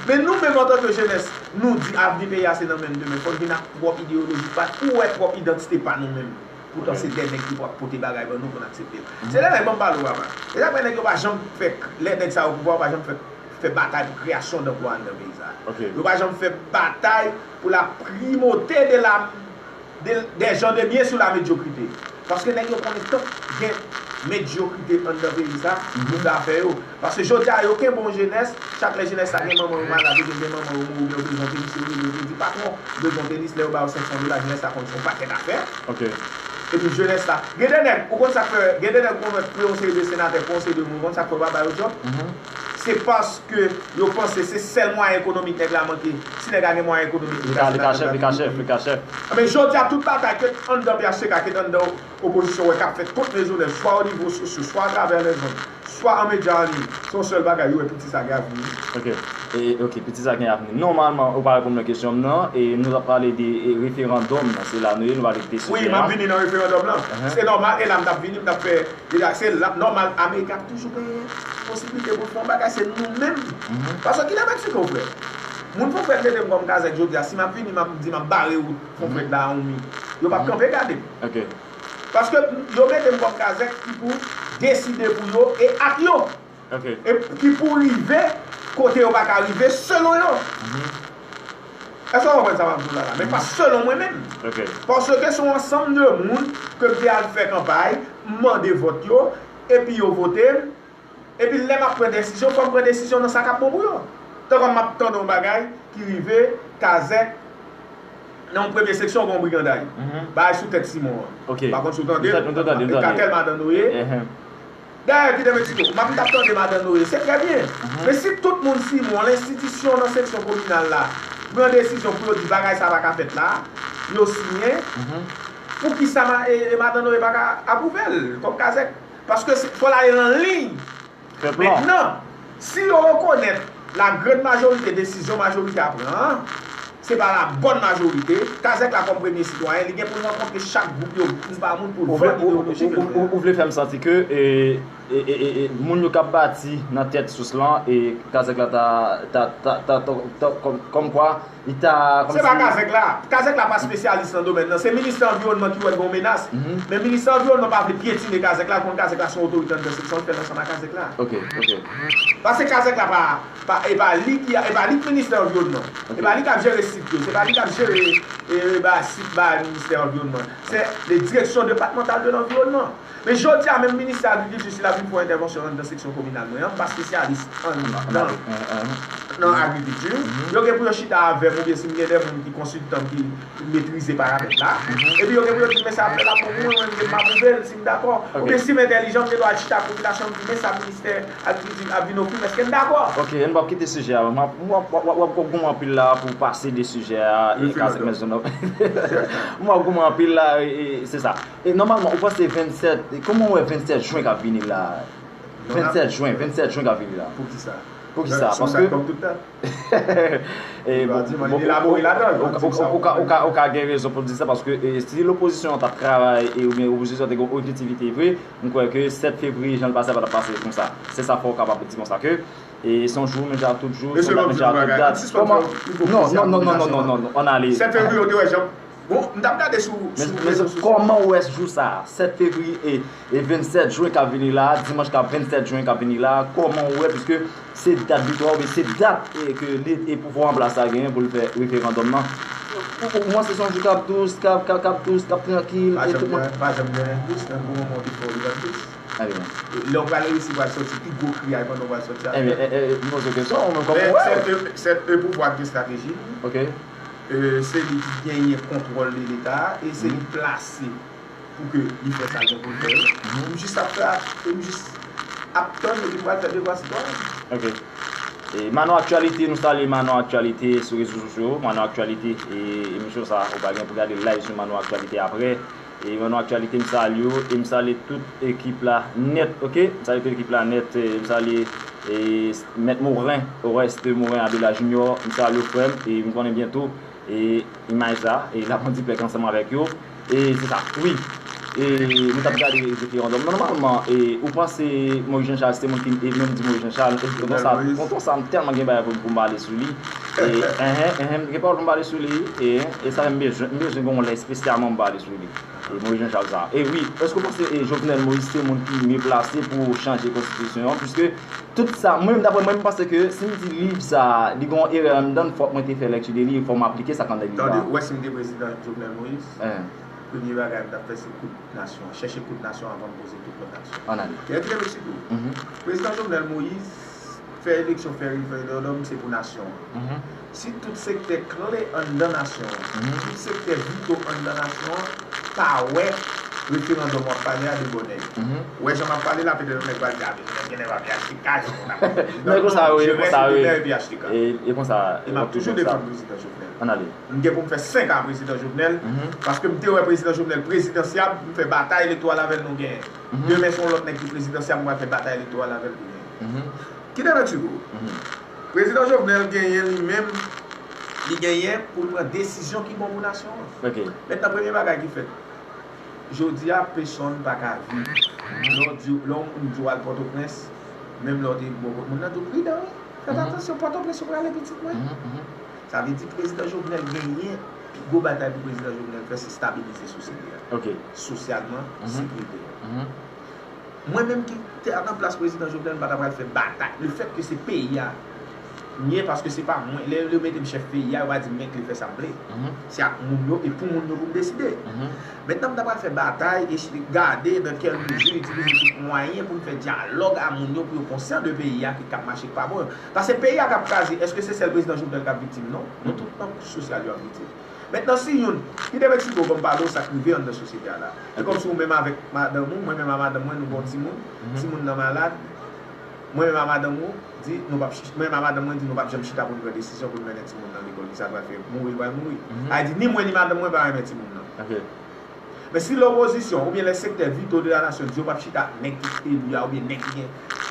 Men nou menm antanke jenès, nou di avni peyi a se nan men n demen. Fò n vin ak pwòp ideyoloji pa n, ou wè pwòp idantite pa nou menm. Poutan se de nèg ki pou ap pote bagay ban nou pou n aksepte l. Se de nèg, ban m pale w papa. E sa k fè nèg yo pa janm fè, lè nèg sa yo pouvwa, yo pa janm fè, fè batay pou kreyasyon danplwa anndan peyi sa. Yo pa janm fè batay pou la primauté de la de, des gens de bien sous la médiocrité. Paske nèg yo konnen tank gen medyokrite anndan peyi sa, moun sa fè yo. Paske jodi a, yo kenbe yon jenès, chak lè jenès sa gen manman yo malad, oubyen gen manman yo mouri, oubyen yo bezwen tenis, yo rele, yo di, patwon, m bezwen tenis, lè yo ba yo senk san dola, jenès sa konn fè yon pakèt afè. Ok. Epi jenès sa, gen de nèg, ou konn sa k fè, gen de nèg ou konn wè pou yon seri de senatè, pou yon seri de moun, ou konn sa k fè yo pa ba yo djòb? Se paske yo panse se sèl mwayen ekonomik nèg la manke. Si nèg la gen mwayen ekonomik, li ka, li ka chèf, li ka chèf, li ka chèf. Men jodi a, tout batay, ke anndan P H T K, ke anndan opozisyon, wè k ap fèt kont Lejwonèl, swa o nivo sosyo, swa atravè lèzòm, swa an medya an liy, se yon sèl bagay, yo wè piti sa gen avni. Ok. E, ok, piti sa gen avni. Nòmalman, ou pa reponn mwen kesyon m nan, e nou t ap pale de, e, referandòm nan, se la nou ye, nou pale de T C G a. Wi, m ap vini nan referandòm nan. Se nòmal, e la m t ap vini, m t ap fè Deja, se la, nòmal, Amerik ap toujou genyen posiblite pou l fè yon bagay, se nou menm. Paske kilè Meksiko, frè? Moun Fonfrèt mete m kòm kazèk jodi a, si m ap vini, m ap di m ap bare wout Fonfrèt la a yon mi. Yo p ap kanpe gade m. Paske yo mete m kòm kazèk ki pou deside pou yo e ak yo. E ki pou rive kote yo pa ka rive selon yo. Èske w konprann sa m ap di w la la? Men pa selon mwen menm. Paske se yon ansanm de moun ke m te al fè kanpay, m mande vòt yo, epi yo vote m, epi lè m ap pran desizyon, fò m pran desizyon nan sa k ap bon pou yo. Tankou m ap tande yon bagay ki rive, kazèk, nan yon premye seksyon, gen yon briganday. Bagay sou tèt Simon an. M pa konn si w tande l, Katèl Madan Noye. Dayè, kite m eksplike w. M ap, m t ap tande Madan Noye, se trè byen. Men si tout moun Simon, lenstitisyon nan seksyon kominal la, pran desizyon pou yo di bagay sa pa ka fèt la, yo siyen, poukisa ma, e, e Madan Noye pa ka apwouve l kòm kazèk? Paske se, fò l ale nan liy. Mentnan, si yo rekonèt la grande majorité desizyon majorite a pran an, se pa la bonne majorité, kazèk la kòm premye sitwayen, li gen pou l rankontre chak gwoup yo, moun pa moun, pou l vann ideolojik yo. Ou vle fè m santi ke, e, e, e, e, e, moun yo k ap bati nan tèt sous lan, e kazèk la ta, ta, ta, ta, ta, ta, kòm, kòmkwa, li ta, kòmsi. Se pa kazèk la. Kazèk la pa spesyalis nan domèn nan. Se ministè anviwònman ki wè l gen yon menas. Men ministè anviwònman pa vle pyetine kazèk la, l konn kazèk la se yon otorite anndan seksyon, l fè l ansanm ak kazèk la. Ok, ok. Paske kazèk la pa, pa, e pa li ki, e pa li k ministè anviwònman. E pa li k ap jere sit yo, se pa li k ap jere, e, ba, sit ba ministè anviwònman. Se le direction départementale de l'environnement. Men jodi a, menm ministè agrikilti, si l ap vin fè yon entèvansyon anndan seksyon kominal mwen an, m pa spesyalis anndan, nan agrikilti. Yo gen pou yo chita avè m, oubyen si m gen de moun ki konsiltan m ki metrize paramèt la, epi yo gen pou yo di m, men sa ap fèt la pou mwen, mwen, m gen m apwouve l, si m dakò. Oubyen si m entèlijan, m gen dwa al chita ak popilasyon, m di, men sa ministè agrikilti ap vin ofri m, èske n dakò? Ok, n p ap kite sijè a. M ap, w ap, w ap, w ap goumen anpil la pou w pase de sijè a, e kazèk mèt zòn nan. M ap goumen anpil la, e, e, se sa. E nòmalman, ou panse vennsèt, e kòman w wè vennsèt jen k ap vini la? Vennsèt jen, vennsèt jen k ap vini la. Poukisa? Poukisa? Paske, e, bon, ou ka, ou ka, ou ka gen rezon pou w di sa, paske, e, si lopozisyon an t ap travay, e, oubyen opozisyon an te gen yon objektivite vre, m kwè ke sèt fevriye, jan l pase a, pa t ap pase konsa. Se sa fò w kapab di konsa ke, e, se yon jou, men jan tout jou, se yon dat, men jan tout dat. Kòman? Non, non, non, non, non, non, non, non, ann ale. Sèt fevriye, w te wè jan Bon, m t ap gade sou, sou rezo sosyo. Kòman w wè jou sa a, sèt fevriye e, e vennsèt jen k ap vini la, dimanch k ap vennsèt jen k ap vini la, kòman w wè, piske se dat viktwa oubyen se dat, e, ke lit e pouvwa an plas la genyen pou l fè referandòm nan? Ou, ou, ou panse se yon jou k ap dous, k ap, k ap, k ap dous, k ap trankil, e tout moun. Pa janm gen, pa janm gen dous, nan gwo moman w te fè w li pa dous. Lè w pral resi pral sòti, pi gwo kriyay pandan w pral sòti a. Ebyen, e, e, m poze w kesyon, ou menm kòman w wè l? Sèt, sèt, e, pouvwa gen estrateji li. Ok. E, se li ki genyen kontwòl de Leta a, e se li plase pou ke li fè sa l gen pou l fè yo. M jis ap fè, e m jis ap tann epi m pral fè devwa sitwayen. Ok. E, Manno Aktyalite, nou salye Manno Aktyalite sou rezo sosyo. Manno Aktyalite, e, emisyon sa, ou pral gen pou gade l live sou Manno Aktyalite apre. E Manno Aktyalite, m salye w, e m salye tout ekip la nèt, ok? M salye tout ekip la nèt, e m salye, e, Mèt Morin, Oreste Morin Abela Junior, m salye w, frè m, e m konnen byento, e, imaj sa, e l ap pran ti pèk ansanm avèk yo, e se sa, wi. E nou t ap gade referandòm, nòmalman, e ou panse Moïse Jean Charles se moun ki, e menm di Moïse Jean Charles, e tonton sa, tonton sa, m tèlman gen bagay pou, pou m pale sou li, e, enhen, enhen, m gen pawòl pou m pale sou li, e, e sa fè m bezwen, m bezwen gen yon lè espesyalman pou m pale sou li. E Moïse Jean Charles sa. E wi, èske w panse, e, Jovenel Moïse se moun ki mye plase pou chanje konstitisyon an? Piske tout sa, mwen menm, daprè mwen, m panse ke si m di liv sa, li gen yon erè anndan l, fòk mwen te fè lèkti de li, fòk m aplike sa k anndan liv la. Tande, ou wè si m te prezidan Jovenel Moïse, premye bagay m t ap fè se koud nasyon an, chèche koud nasyon an avan m poze tout lòt aksyon. Ann ale. Kè ki te Meksiko. Prezidan Jovenel Moïse, fè eleksyon, fè referandòm, se pou nasyon an. Si tout sektè kle anndan nasyon an, tout sektè vito anndan nasyon an pa wè referandòm w ap pale a de bò nèg. Ou wè jan m ap pale la, petèt yon nèg pral di, "A, men gen nèg pa P H T K, jan moun ap pale." Men e konsa wi, e konsa wi. E, e konsa. E m ap toujou defann prezidan Jovenel. Ann ale. M gen pou m fè senk an prezidan Jovenel, paske m te wè prezidan Jovenel prezidansyab, m fè batay elektoral avè l, nou genyen. Demen se yon lòt nèg ki prezidansyab, m pral fè batay elektoral avè l pou genyen. Kite Mexico. Prezidan Jovenel genyen li menm, li genyen pou l pran desizyon ki bon pou nasyon an. Mentnan, premye bagay ki fèt, jodi a, pèsonn pa ka viv. Lè w di, lè yon moun di w al Pòtoprens, menm lè w te bò kot moun nan, di w pridan wi. Fèt atansyon, Pòtoprens ou prale pitit mwen. Sa vle di prezidan Jovenel genyen, pi gwo batay pou prezidan Jovenel fè se stabilize sosyete a. Sosyalman, sekirite a. Mwen menm ki te nan plas prezidan Jovenel, m pa ta pral fè batay. Lefètke se peyi a m ye, paske se pa mwen, lè yo mete m chèf peyi a, yo pa di m men k lè fè sa m vle. Se ak moun yo e pou moun yo pou m deside. Mentnan m ta pral fè batay e gade nan kèl mezi itilize tout mwayen pou n fè dyalòg a moun yo pou yo konsyan de peyi a ki k ap mache k pa bon. Paske peyi a k ap kraze, èske se sèl prezidan Jovenel k ap viktim? Non. Nou tout nan kouch sosyal yo ap viktim. Mentnan si youn, kite Mexico ban m pale w sa k rive anndan sosyete a la. Se kòmsi ou menm avèk madanm ou, mwen menm a madanm mwen, nou gen yon timoun, timoun nan malad, mwen menm a madanm ou, di nou p ap chich, mwen menm a madanm mwen di nou p ap janm chita pou n pran desizyon pou n mennen timoun nan lekòl, kisa l pral fè, mouri l pral mouri. Sa vle di ni mwen ni madanm mwen pa renmen timoun nan. Men si lopozisyon oubyen lè sektè vito de la nasyon di yo p ap chita ak nèg ki eli a oubyen nèg ki gen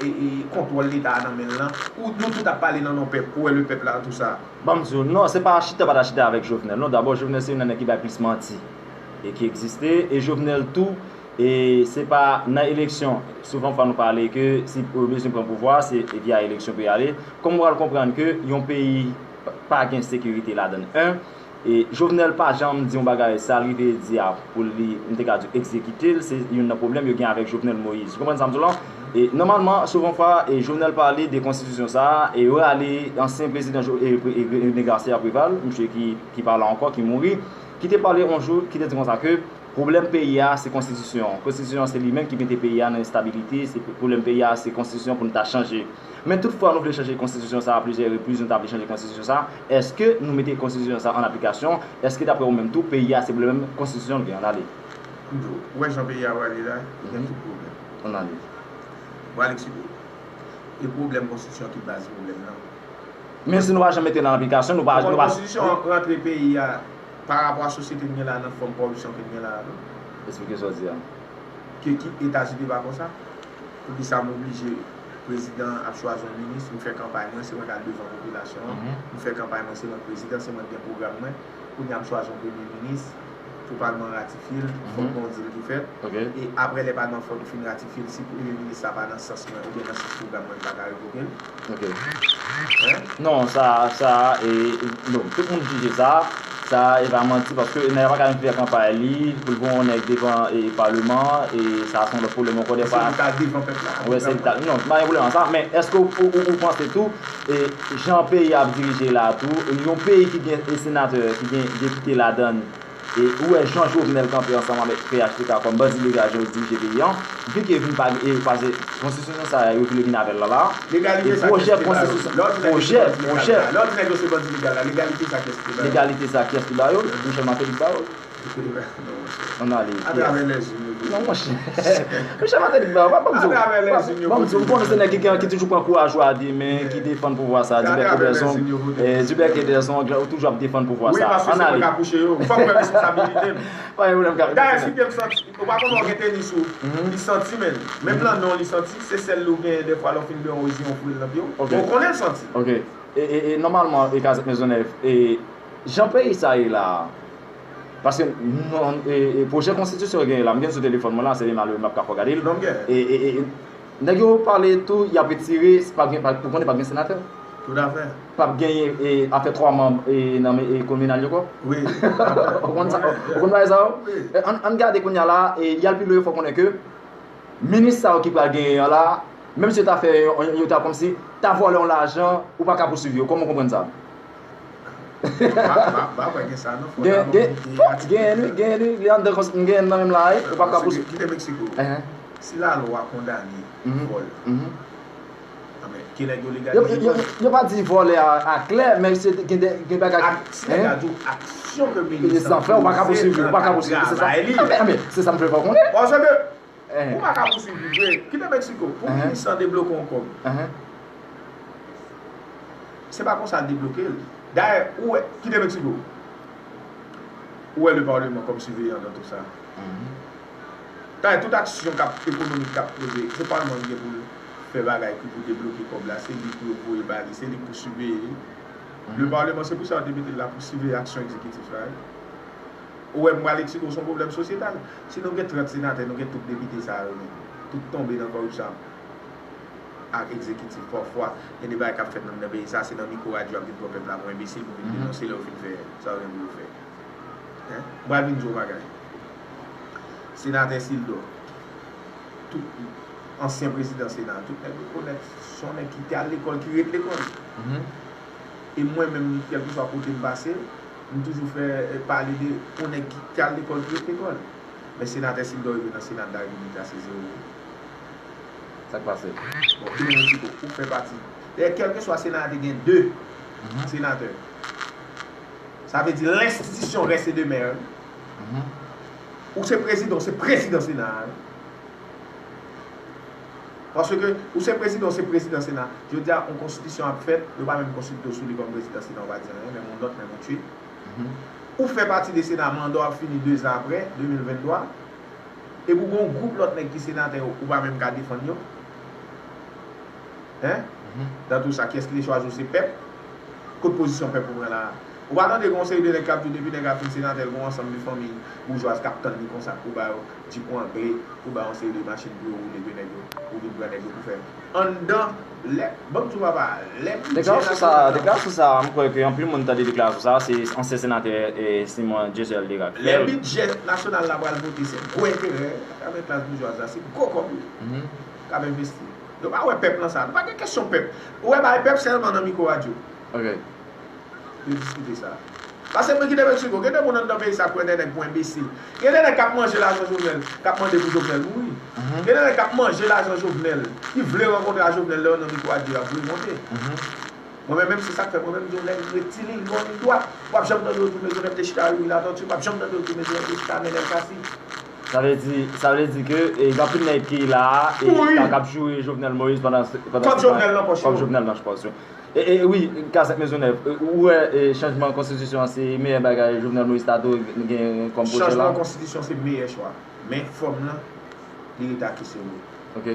e, e, kontwòl leta a nan men l lan, ou nou tout ap pale nan non pèp, ou wè lepèp la, tou sa. Ban m di w, non, se pa chita pa ta chita avèk Jovenel, non. Dabò, Jovenel se youn nan nèg ki bay plis manti e ki egziste. E Jovenel tou, e se pa nan eleksyon, souvan fwa nou pale ke si yo bezwen pran pouvwa, se via eleksyon pou y ale. Kòman w pral konprann ke yon peyi pa gen sekirite ladan l? En, e Jovenel pa janm di yon bagay, sa l rive di a, pou li, m te ka di w, egzekite l, se youn nan pwoblèm yo gen avèk Jovenel Moïse. Ou konprann sa m di w lan? E nòmalman, souvan fwa, e Jovenel pale de konstitisyon sa a, e yo rale ansyen prezidan Jo- e, e, e, René Garcia Préval, misye ki, ki pa la ankò, ki mouri, ki te pale yon jou, ki te di konsa ke pwoblèm peyi a se konstitisyon. Konstitisyon an se li menm ki mete peyi a nan enstabilite, se pwoblèm peyi a se konstitisyon pou n ta chanje. Men tout fwa nou vle chanje konstitisyon sa a plizyè repriz, nou ta vle chanje konstitisyon sa a, èske nou mete konstitisyon sa a an aplikasyon? Èske daprè ou menm tou, peyi a se pwoblèm konstitisyon l gen? Ann ale. M di w, ou wè jan peyi a prale la, li gen tout pwoblèm. Ann ale. Bon, Alexis Bro, e pwoblèm konstitisyon ki baz pwoblèm nan. Men si nou pa janm mete l an aplikasyon, nou pa, nou pa. Konstitisyon an rantre peyi a pa rapò a sosyete n gen la, nan fòm kòripsyon ke n gen la a tou. Eksplike sa w di a. Ke ki Etazini pa konsa? Poukisa m oblije prezidan ap chwazi yon minis, m fè kanpay mwen, se mwen k al devan popilasyon an, m fè kanpay mwen, se mwen k prezidan, se mwen k gen pwogram mwen, kounye a m chwazi yon premye minis, pou palman an ratifye l, fòk gen yon dil ki fèt. E apre lè palman an fòk li fin ratifye l, si premye minis sa pa nan sans mwen oubyen nan sans pwogram mwen, m pa ka revoke l. Ok. Non, sa, sa, e, non, tout moun jije sa. Sa, e pa manti, paske nèg la pa ka vin fè kanpay li, pou l voye yon nèg devan, e, paleman an, e sa se yon lòt pwoblèm ankò, dèfwa. Se pou l ta devan pèp la. Wè, se ta, non, pa gen pwoblèm ak sa, men èske ou, ou, ou, ou panse tou, e, jan peyi a ap dirije la tou, yon peyi ki gen, e, senatè, ki gen depite ladan l, e, ou wè jan Jovenel kanpe ansanm avèk P H T K kòm bandi legal jan yo dirije peyi an, vi ke vin pa, e, pase konstitisyon sa a, yo vle vin avè l la la. E pwojè konstitisyon, pwojè, pwojè. Lè w di nèg yo se bandi legal la, legalite sa kiyès ki te ba yo? Legalite sa kiyès ki ba yo? Michel Martelly ki ba yo. Ann ale. Atravè lèzim yo. Non, monchè. Michel Martelly ki ba yo. Pa, pa, pa, pa, ou konnen se nèg ki, ki toujou pran kouraj ou a de men, ki defann pouvwa sa a, Dubèk e Dèzong, e, Dubèk e Dèzong, ou toujou ap defann pouvwa sa a. Ann ale. Wi, paske se mwen k ap kouche yo. Fòk mwen respektabilite m. Pa gen pwoblèm, Kapitan. Dayè, si te m santi, ou pa konnen w gen tenis ou, li santi men l. Menm nan non li santi, se sèl li w genyen dèfwa lè w fin bwè yon rezi, yon fri l nan pye w. Ou konnen l santi. Ok. E, e, e nòmalman, e Kazèk Mezonèv, e jan peyi sa ye la a, paske non, e, e pwojè konstitisyon yo genyen la, m gen l sou telefòn mwen la, se li malere m ap ka fè w gade l. Non, m gen. E, e, e, e, nèg yo pale tou, y ap retire, pa gen, pa, ou konnen p ap gen senatè. Toutafè. P ap genyen, e, afè twa manm, e, nan, e, kominal yo ankò. Wi, toutafè. Ou konn sa, ou konn bagay sa yo? Wi. E, ann, ann gade kounye a la, e, y al pi lwen, fò w konnen ke minis sa yo ki pral genyen an la, menm si yo ta fè yon, yon, yo ta kòmsi, ta vòlè yon lajan, ou pa ka pouswiv yo. Kòman w konprann sa? Pa, pa, pa kwè gen sa, non. Fò gen, gen, fò, gen, wi, gen, wi. Li anndan kòmsi, m gen nan menm la, wi. Ou pa ka pouswiv. Kite Meksiko. Si lalwa kondane vòl, anben, Nèg yo legalize yo, yo, yo pa di vòlè a, a klè, men se gen de, gen bagay. Ak, si nèg la di w aksyon ke minis lan poze, ou pa ka pouswiv li, ou pa ka pouswiv li, se sa. Enben, enben, se sa m vle fè w konnen. Paske ou pa ka pouswiv li vre. Kite Meksiko, pou minis lan debloke yon kòb, se pa konsa l debloke l. Dayè, ou wè, kite Meksiko. Ou wè le parlement kòm siveyan nan tout sa. Dayè, tout aksyon k ap ekonomik k ap poze, se palman ki gen pou l fè bagay ki pou debloke kòb la, se li pou yo voye ba li, se li pou siveye. Le parlement, se pou sa yo te mete l la, pou siveye aksyon egzekitif la, wi. Ou wè, m pral eksplike w, se yon pwoblèm sosyetal. Si nou gen trant senatè, nou gen tout depite sa yo, tout tonbe nan kòripsyon ak egzekitif. Pafwa, gen de bagay k ap fèt nan, nan peyi sa, se nan mikwo radyo y ap vin pran pèp la pou enbesil, pou vin denonse lè yo fin fè sa yo gen pou yo fè. Hein? M pral vin di w yon bagay. Senatè Sildor, tout ansyen prezidan Sena, tout nèg rekonèt se yon nèg ki te al lekòl, ki ret lekòl. E mwen menm, kèlkeswa kote m pase, m toujou fè, eh, pale de yon nèg ki, ki al lekòl, ki ret lekòl. Men senatè Sildor rive nan Sena de la Repiblik la, se zewo. Sa k pase? Bon, Dominique Chicot, ou fè pati. Dayè, kèlkeswa Sena a te gen de senatè. Sa vle di lenstitisyon reste demeure. Ou se prezidan, ou se prezidan Sena a. Paske ou se prezidan, ou se prezidan Sena. Jodi a, yon konstitisyon ap fèt, yo pa menm konsilte w sou li kòm prezidan Sena, ou pa di anyen, menm yon nòt, menm yon tweet. Ou fè pati de Sena, manda w ap fini de zan apre, de mil venntwa. Epi w gen yon gwoup lòt nèg ki senatè, ou pa menm ka defann yo. Hein? Dans tout sa, kiyès ki te chwazi w? Se pèp? Kot pozisyon pèp ou pran la a? Ou pa tande gen yon seri de nèg k ap di w depi nèg la fin senatè, l gen yon ansanm de fanmi boujwaz k ap tann li konsa pou ba yo jip angle, pou ba yon seri de machin pou yo woule de nèg yo, pou vin pran nèg yo pou fè anndan lè, ban m di w papa, lè bidjè nasyonal la. Deklarasyon sa, deklarasyon sa, m kwè ke anpil moun tande deklarasyon sa, se ansyen senatè, eh, Simon Dieusèl Lerac fè l. Lè bidjè nasyonal la pral vote, se gwo enterè avèk klas boujwaz la, se gwo kòb wi k ap envesti. Yo pa wè pèp nan sa. Nou pa gen kesyon pèp. Ou wè bagay pèp sèlman nan mikwo radyo. Ok. Yo diskite sa. Paske mwen kite Meksiko, gen de moun anndan peyi sa kwè nan nèg pou enbesil. Gen de nèg k ap manje lajan Jovenel, k ap mande pou Jovenel mouri. Gen de nèg k ap manje lajan Jovenel, ki vle rankontre a Jovenel lè yo nan mikwo radyo y ap voye monte. Mwen menm, menm se sa k fè mwen menm m di yon nèg retilin, yon liy dwat. W ap janm tande yo di w Mezonèf te chita Youri Latortue, w ap janm tande yo di w Mezonèf te chita Nenel Cassy. Sa vle di, sa vle di ke, e, gen anpil nèg ki la a, e, k ap joure Jovenel Moïse pandan, pandan kòb Jovenel nan pòch yo. Kòb Jovenel nan pòch yo. E, e, wi, Kazèk Mezonèf, e, ou wè, e, chanjman konstitisyon an se meyè bagay Jovenel Moïse ta dwe gen kòm pwojè la? Chanjman konstitisyon se meyè chwa. Men fòm nan, li rete a kesyonnen. Ok.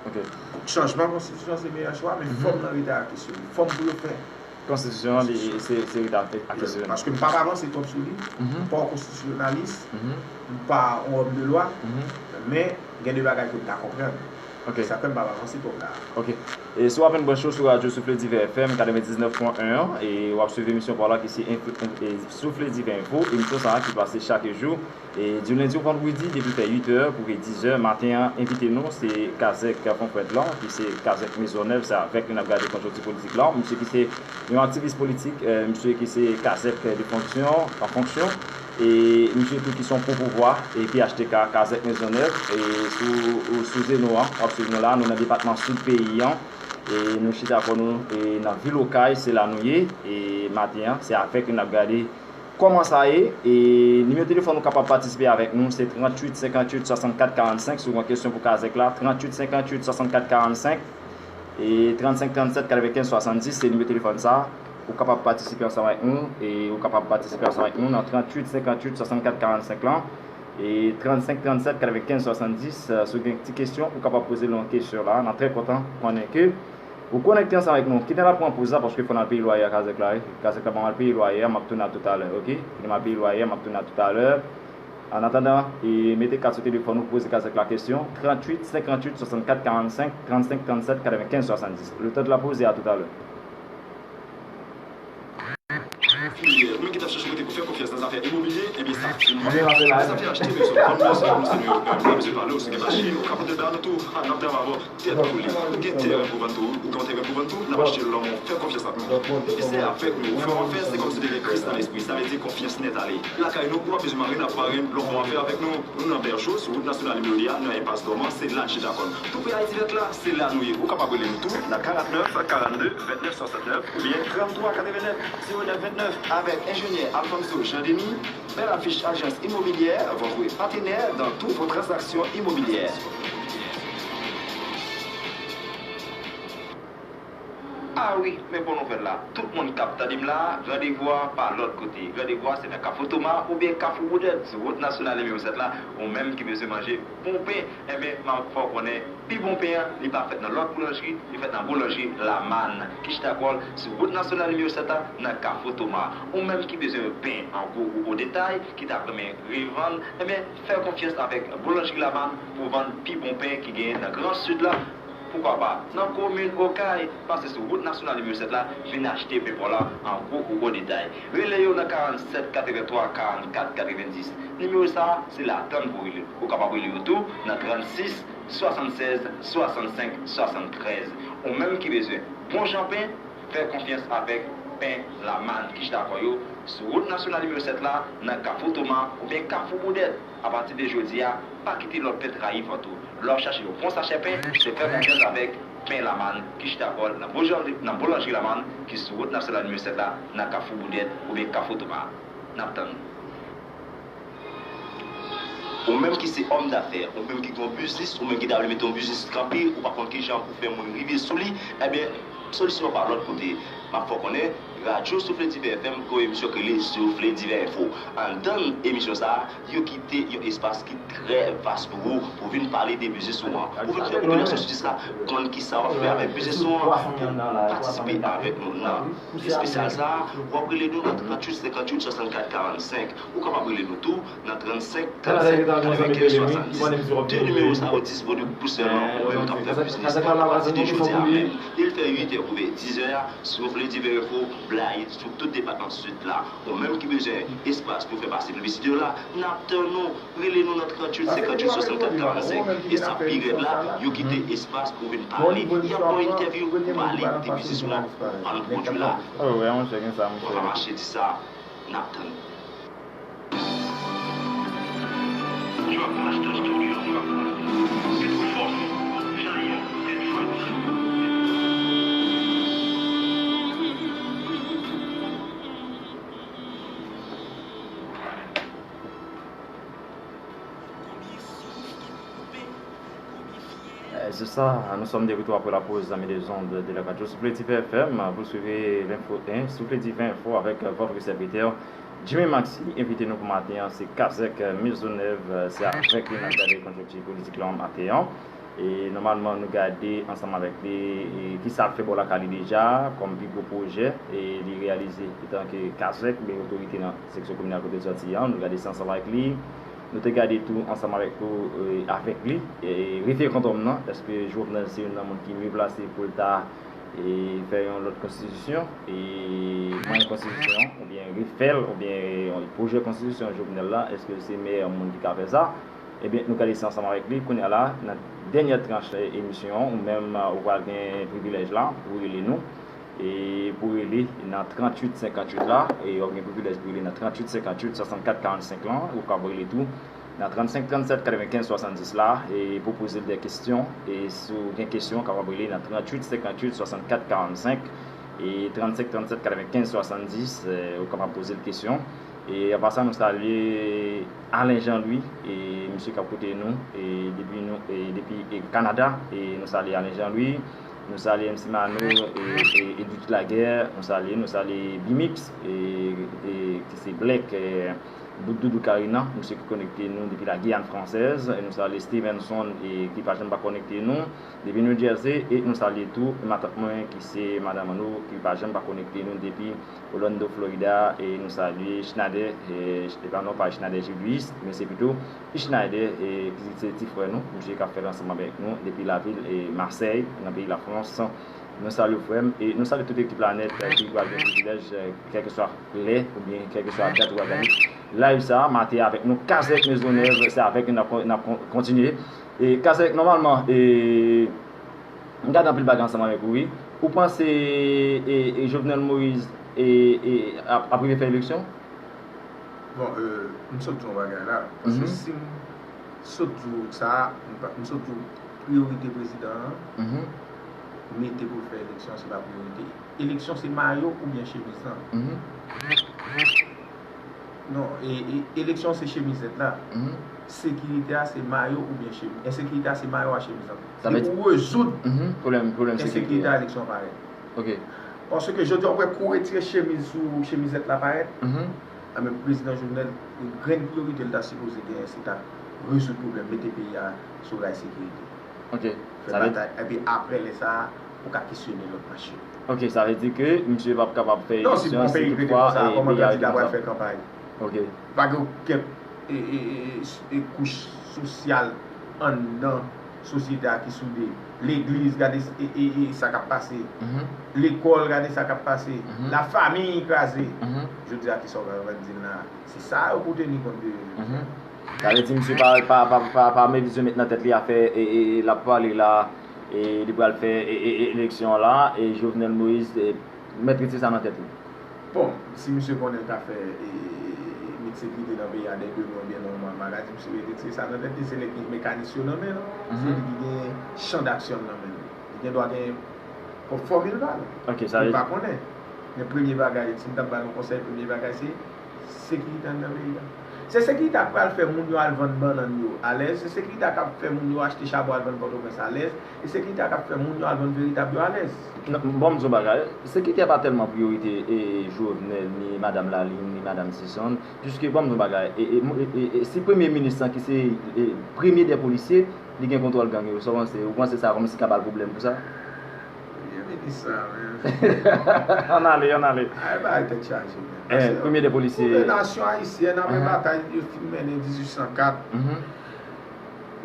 Ok. Chanjman konstitisyon se meyè chwa, men fòm nan rete a kesyonnen. Fòm pou yo fè konstitisyon an, li, se, se rete a kesyonnen. Paske m p ap avanse twòp sou li. M pa yon konstitisyonalis. M pa yon òm de lwa. Men gen de bagay ke m ta konprann. Ok. Se sa k fè m p ap avanse twòp la. Ok. E si w apenn branche w sou radyo Soufle Diven F M katrevendiznèf pwen en an, e w ap swiv emisyon pa w la ki se Enfo, e, Soufle Diven Enfo, emisyon sa a ki pase chak jou, e, di lendi o vandredi depi l fè uit è pou rive diz è maten an. Envite nou se Kazèk Fonfrèt lan, ki se Kazèk Mezonèf, se avèk li n ap gade konjonkti politik la. Misye ki se yon aktivis politik, e, misye ki se Kazèk de fonksyon, an fonksyon, e misye tou ki se yon pwo pouvwa, e P H T K, Kazèk Mezonèf, e sou, sou Zeno an, w ap swiv nou la, nou nan depatman Sid peyi an, e nou chita kò nou, e nan vil Okay, se la nou ye, e maten an, se avèk li n ap gade kòman sa ye, e nimewo telefòn ou kapab patisipe avèk nou, se tranntuit senkantuit swasannkat karannsenk, si w gen kesyon pou Kazèk la, tranntuit senkantuit swasannkat karannsenk, e trannsenk trannsèt katrevenkenz swasanndis, se nimewo telefòn sa, ou kapab patisipe ansanm avèk nou, e ou kapab patisipe ansanm avèk nou nan tranntuit senkantuit swasannkat karannsenk lan, e trannsenk trannsèt katrevenkenz swasanndis, si w gen ti kesyon, ou kapab poze nou yon kesyon la, n ap trè kontan konnen ke ou konekte ansanm avèk nou. Kite n al pran poz la, paske fò n al peye lwaye a Kazèk la, wi. Kazèk la ban m al peye lwaye a, m ap tounen a toutalè, ok? Kite m al peye lwaye a, m ap tounen a toutalè. An atandan, e, mete kat sou telefòn ou, poze Kazèk la kesyon, tranntuit senkantuit swasannkat karannsenk, trannsenk trannsèt katrevenkenz swasanndis. Letan l ap poze, a toutalè. Imobilye, ou menm ki t ap chèche kote pou fè konfyans nan zafè imobilye, ebyen sa fin bon. Nan zafè achte mezon, vann mezon, nou se nou yo menm, nou bezwen pale w, si w gen machin, ou ka pote l ba nou tou, a n ap travay avè w, tèt kole. Ou gen teren pou vann tou, ou gen yon teren pou vann tou, n ap achte l lòm ou fè konfyans ak nou. Ou fè avèk nou, ou fè w anfè, se kòmsi w te gen Kris nan lespri, sa vle di konfyans nèt ale. Lakay nou, ou pa bezwen marenn ap marenn, lè w fè w anfè avèk nou, nou nan Bèjo, sou wout nasyonal nimewo de a, nan enpas Dòman, se la n chita kò n. Tou pre Ayiti Vèt la, se la nou ye. Ou kapab rele nou tou nan karant nèf, karant de, vennèf swasantnèf oubyen trannntwa katrevennèf, zewo nèf vennèf avèk enjenyè Alfonso Jean Denis. Belle Affiche Agence Immobilière, votre partenaire dans toutes vos transactions immobilières. Ah wi, men bon nouvèl la. Tout moun k ap tande m la, randevou a pa lòt kote. Randevou a se nan Kafou Toma oubyen Kafou Boudèt, sou wout nasyonal nimewo sèt la. Ou menm ki bezwen manje bon pen, enben, m ap fè w konnen, pi bon pen an, li pa fèt nan lòt boulanjri, li fèt nan boulanjri Lamann, ki chita kò l sou wout nasyonal nimewo sèt la, nan Kafou Toma. Ou menm ki bezwen pen an gwo ou o detay, ki ta renmen revann, enben, fè konfyans avèk boulanjri Lamann pou vann pi bon pen ki genyen nan Gran Sid la. Poukwa pa, nan komin Okay, pase sou wout nasyonal nimewo sèt la, vin achte pen pa w la an gwo ou o detay. Rele yo nan karannsèt katrevenntwa karannkat katrevenndis. Nimewo sa a, se la tann pou rele. Ou kapab rele yo tou nan trannsis swasannsenk swasannsenk swasanntrèz. Ou menm ki bezwen bon jan pen, fè konfyans avèk pen Lamann ki chita kò yo sou wout nasyonal nimewo sèt la, nan Kafou Toma oubyen Kafou Boudèt. Apati de jodi a, pa kite lòt pen trayi vant ou. Lè w ap chache yon bon sachè pen, se fè konfyans avèk pen Lamann ki chita kò l nan boulanjri, nan boulanjri Lamann ki sou wout nasyonal nimewo sèt la, nan Kafou Boudèt oubyen Kafou Toma. N ap tann ou. Ou menm ki se òm dafè, ou menm ki gen yon biznis, ou menm ki ta vle mete yon biznis kanpe, ou pa konn kijan pou fè moun rive sou li, ebyen, solisyon an pa lòt kote. M ap fè w konnen, Radyo Soufle Diven F M gen yon emisyon ki rele Soufle Diven Enfo. Anndan emisyon sa a, yo kite yon espas ki trè vas pou ou, pou vin pale de biznis ou an, pou vin fè popilasyon sou dis la konn kisa w ap fè avèk biznis ou an, pou patisipe avèk nou nan espesyal sa a, w ap rele nou nan tranntuit senkantuit swasannkat karannsenk. Ou kapab rele nou tou nan trannsenk trannsenk katrevenkenz swasanndis. De nimewo sa yo disponib pou sèlman ou menm k ap fè biznis. Apati de jodi a menm, depi l fè uit è rive diz è a, Soufle Diven Enfo blayi sou tout depatman Sid la. Ou menm ki bezwen espas pou fè pase piblisite w la, n ap tann ou. Rele nou nan tranntuit senkantuit swasannkat karannsenk. E sa pi rèd la, yo kite espas pou w vin pale. Y ap ba w entèvyou, pale de biznis ou an, ou pa nan pwodui la. Oh, wè, monchè, gen sa, monchè. Ou pa mache di sa. N ap tann ou. Drop Master Studio. Get the force. Giant. Eh, c'est ça, nous sommes de retour après la pause, amis des ondes de la radio Souffle Diva F M. Vous suivez l'info, hein, Souffle Diva Info avec, euh, votre serviteur, Jimmy Maxi. Envite nou pou maten an, se Kazèk, euh, Maisonneuve, euh, se avèk li n ap gade konjonkti politik la maten an. E nòmalman, nou gade ansanm avèk li, e kisa l fè bò lakay li deja, kòm pi gwo pwojè, e li reyalize etanke Kazèk, oubyen otorite nan seksyon kominal kote l sòti an. Nou gade sa ansanm avèk li. Nou te gade tou ansanm avèk tou, e, avèk li, e, referandòm nan, èske Jovenel se youn nan moun ki mye plase pou l ta, e, fè yon lòt konstitisyon, e, manyen konstitisyon an, oubyen refè l, oubyen, e, pwojè konstitisyon Jovenel la, èske se meyè moun ki ka fè sa? Ebyen, nou gade sa ansanm avèk li. Kounye a la, nan dènyè tranch, e, emisyon an, ou menm, e, ou pral gen privilèj la pou rele nou. E pou rele nan tranntuit senkantuit la, e w ap gen privilèj pou rele nan tranntuit senkantuit swasannkat karannsenk lan, ou kapab rele tou nan trannsenk trannsèt katrevenkenz swasanndis la, e popoze l de kesyon, e si w gen kesyon, w kapab rele nan tranntuit senkantuit swasannkat karannsenk, e trannsenk trannsèt katrevenkenz swasanndis, e ou kapab poze l kesyon. E apa sa, nou salye Alain Jean Louis, e misye k ap koute nou, e depi nou, e depi, e Kanada, e nou salye Alain Jean Louis, nou salye M C Mano, e, e Edwidge Laguerre, nou salye, nou salye Bimix, e, e ki se Black, e, Bout Doudou Karina, misye ki konekte nou depi la Guyane Française, e nou salye Stevenson, e ki pa janm pa konekte nou, depi New Jersey, e nou salye tou matant mwen ki se madanm nou, ki pa janm pa konekte nou depi Orlando, Florida, e nou salye Schneider, e, e pa non pa Schneider Julius, men se pito Schneider, e ki se ti frè nou, misye k ap fè l ansanm avèk nou depi lavil, e Masèy, nan peyi Lafrans. Nou salye w, frè m, e nou salye tout ekip la nèt, eh, ki pral gen privilèj, eh, kèlkeswa lè oubyen kèlkeswa dat ou pral gade live sa a, maten avèk nou, Kazèk Mezonèv, se avèk nou n ap kon-, n ap kon-, kontinye. E Kazèk, nòmalman, e, m gade anpil bagay ansanm avèk ou, wi. Ou panse, e, e Jovenel Moïse, e, e, ap, ap rive fè eleksyon? Bon, euh, m sot di yon bagay la, paske si m sot di w sa, m pa- m sot di w priyorite prezidan an, mete pou l fè eleksyon, se pa priyorite. Eleksyon se mayo oubyen chemiz lan. Non, e, e, eleksyon se chemizèt la. Sekirite a se mayo oubyen chemiz. Ensekirite a se mayo a chemiz lan. Depi w rezoud ensekirite a, eleksyon parèt. Paske jodi a w wè kou retire chemiz sou chemizèt la parèt. Anben prezidan Jovenel, grenn priyorite l ta sipoze genyen se ta rezoud pwoblèm, mete peyi a sou ray sekirite. Fè batay, epi aprè lè sa a, ou ka kesyone lòt machin. Ok, sa vle di ke misye p ap kapab fè eleksyon si toutfwa peyi a rete konsa. Kòman kandida pral fè kanpay? Pa gen okenn e, e, e, e kouch sosyal anndan sosyete a ki soude. Legliz, gade e, e, e, sa k ap pase. Lekòl, gade sa k ap pase. Lafanmi kraze. Jodi a, kisa w ka di m la? Se sa yo pou teni kont de yo. Sa vle di misye pa, pa, pa, pa, pa mezire met nan tèt li afè e, e, e, l ap pale la, e, li pral fè e, e, e, eleksyon la, e Jovenel Moïse, e, mèt retire sa nan tèt li. Bon, si misye konnen l ka fè e, e, e, e, met sekirite nan peyi a dè demen oubyen nan yon mwa, m pa ka di misye mèt retire sa nan tèt li, se li ki gen mekanis yo nan men l, se li ki gen chan daksyon l nan men l. Li gen dwa gen pwòp fòmil pa l. Ou pa konnen. Men premye bagay, si m t ap ba l yon konsèy, premye bagay se sekirite anndan peyi a. Se sekirite a k pral fè moun yo al vann bannann yo alèz, se sekirite a k ap fè moun yo achte chabon al vann Pòtoprens alèz, e sekirite a k ap fè moun yo al vann veritab yo alèz. Non, ban m di w yon bagay, sekirite a pa tèlman priyorite e Jovenel, ni madanm Lalim, ni madanm Sison, piske ban m di w yon bagay, e, e, e, e, e si premye minis lan ki se e, premye dè polisye, li gen kontwòl gang yo, sa w panse? Ou panse sa kòmsi ka ba l pwoblèm pou sa? Premye minis sa menm. Ann ale, ann ale. Ay, bagay tèt chaje menm. Premye dè polisye. Gouvènasyon ayisyèn, apre batay yo fin mennen dizuit san kat,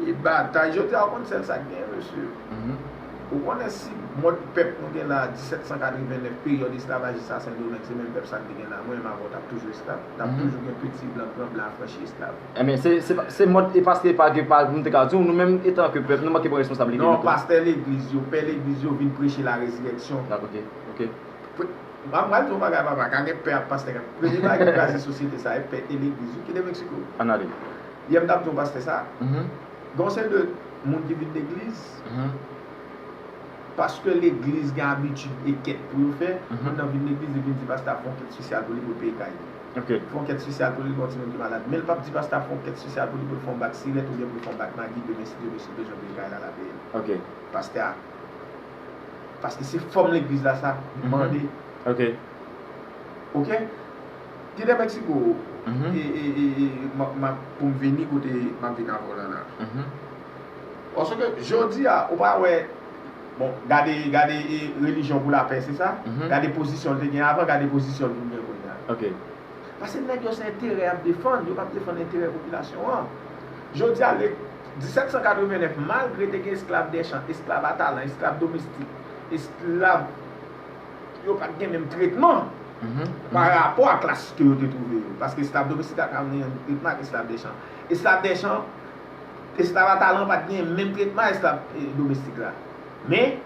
e batay, jodi a, ou konn sèl sa k genyen, mesye. Ou konnen si mòd pèp nou gen la, disèt san katreven nèf, peryòd esklavajis a Sendomeng, se menm pèp sa n te gen la, mwen menm avè w t ap toujou esklav. T ap toujou gen peti blan, gran blan afranchi, esklav. Ebyen, se, se, se mòd, e paske pa gen, pa, m te ka di w, nou menm, etanke pèp, nou manke pran responsablite nou tou. Non, pastè legliz yo, pè legliz yo vin preche larezirèksyon. Dakò, ok, ok. M ap pral di w yon bagay, papa, ka gen pè ak pastè k ap, premye bagay ki kraze sosyete sa, e pè e legliz yo, kite Meksiko. Ann ale. Yè m t ap di yon pastè sa. Gen yon seri de moun ki vin legliz, paske legliz gen abitid e kèt pou yo fè, moun nan vin legliz, li vin di pastè a fè yon kèt sosyal pou li, pou l peye kay li. Fè yon kèt sosyal pou li, gen yon timoun ki malad. Men l p ap di pastè a fè yon kèt sosyal pou li, pou l fè yon bak sirèt oubyen pou l fè yon bak magi, demen si Dye vle, si l bezwen peye kay la, l a peye l. Pastè a. Paske se fòm legliz la sa mande. Ok. Kite Meksiko, e, e, e, e, m ap, m ap, pou m vini kote m ap vin avè w la la. Paske jodi a, ou pa wè, bon, gade, gade e, relijyon pou lapè, se sa? Gade pozisyon l te gen avan, gade pozisyon l vin gen kounye a. Paske nèg yo se enterè y ap defann, yo p ap defann enterè popilasyon an. Jodi a, le, disèt san katreven nèf, malgre te gen esklav dèchan, esklav a talan, esklav domestik, esklav yo pa t gen menm tretman pa rapò a klas ke yo te twouve yo. Paske esklav domestik la ka gen menm tretman ak esklav dèchan. Esklav dèchan, esklav a talan pa t gen menm tretman a esklav e, domestik la. Men,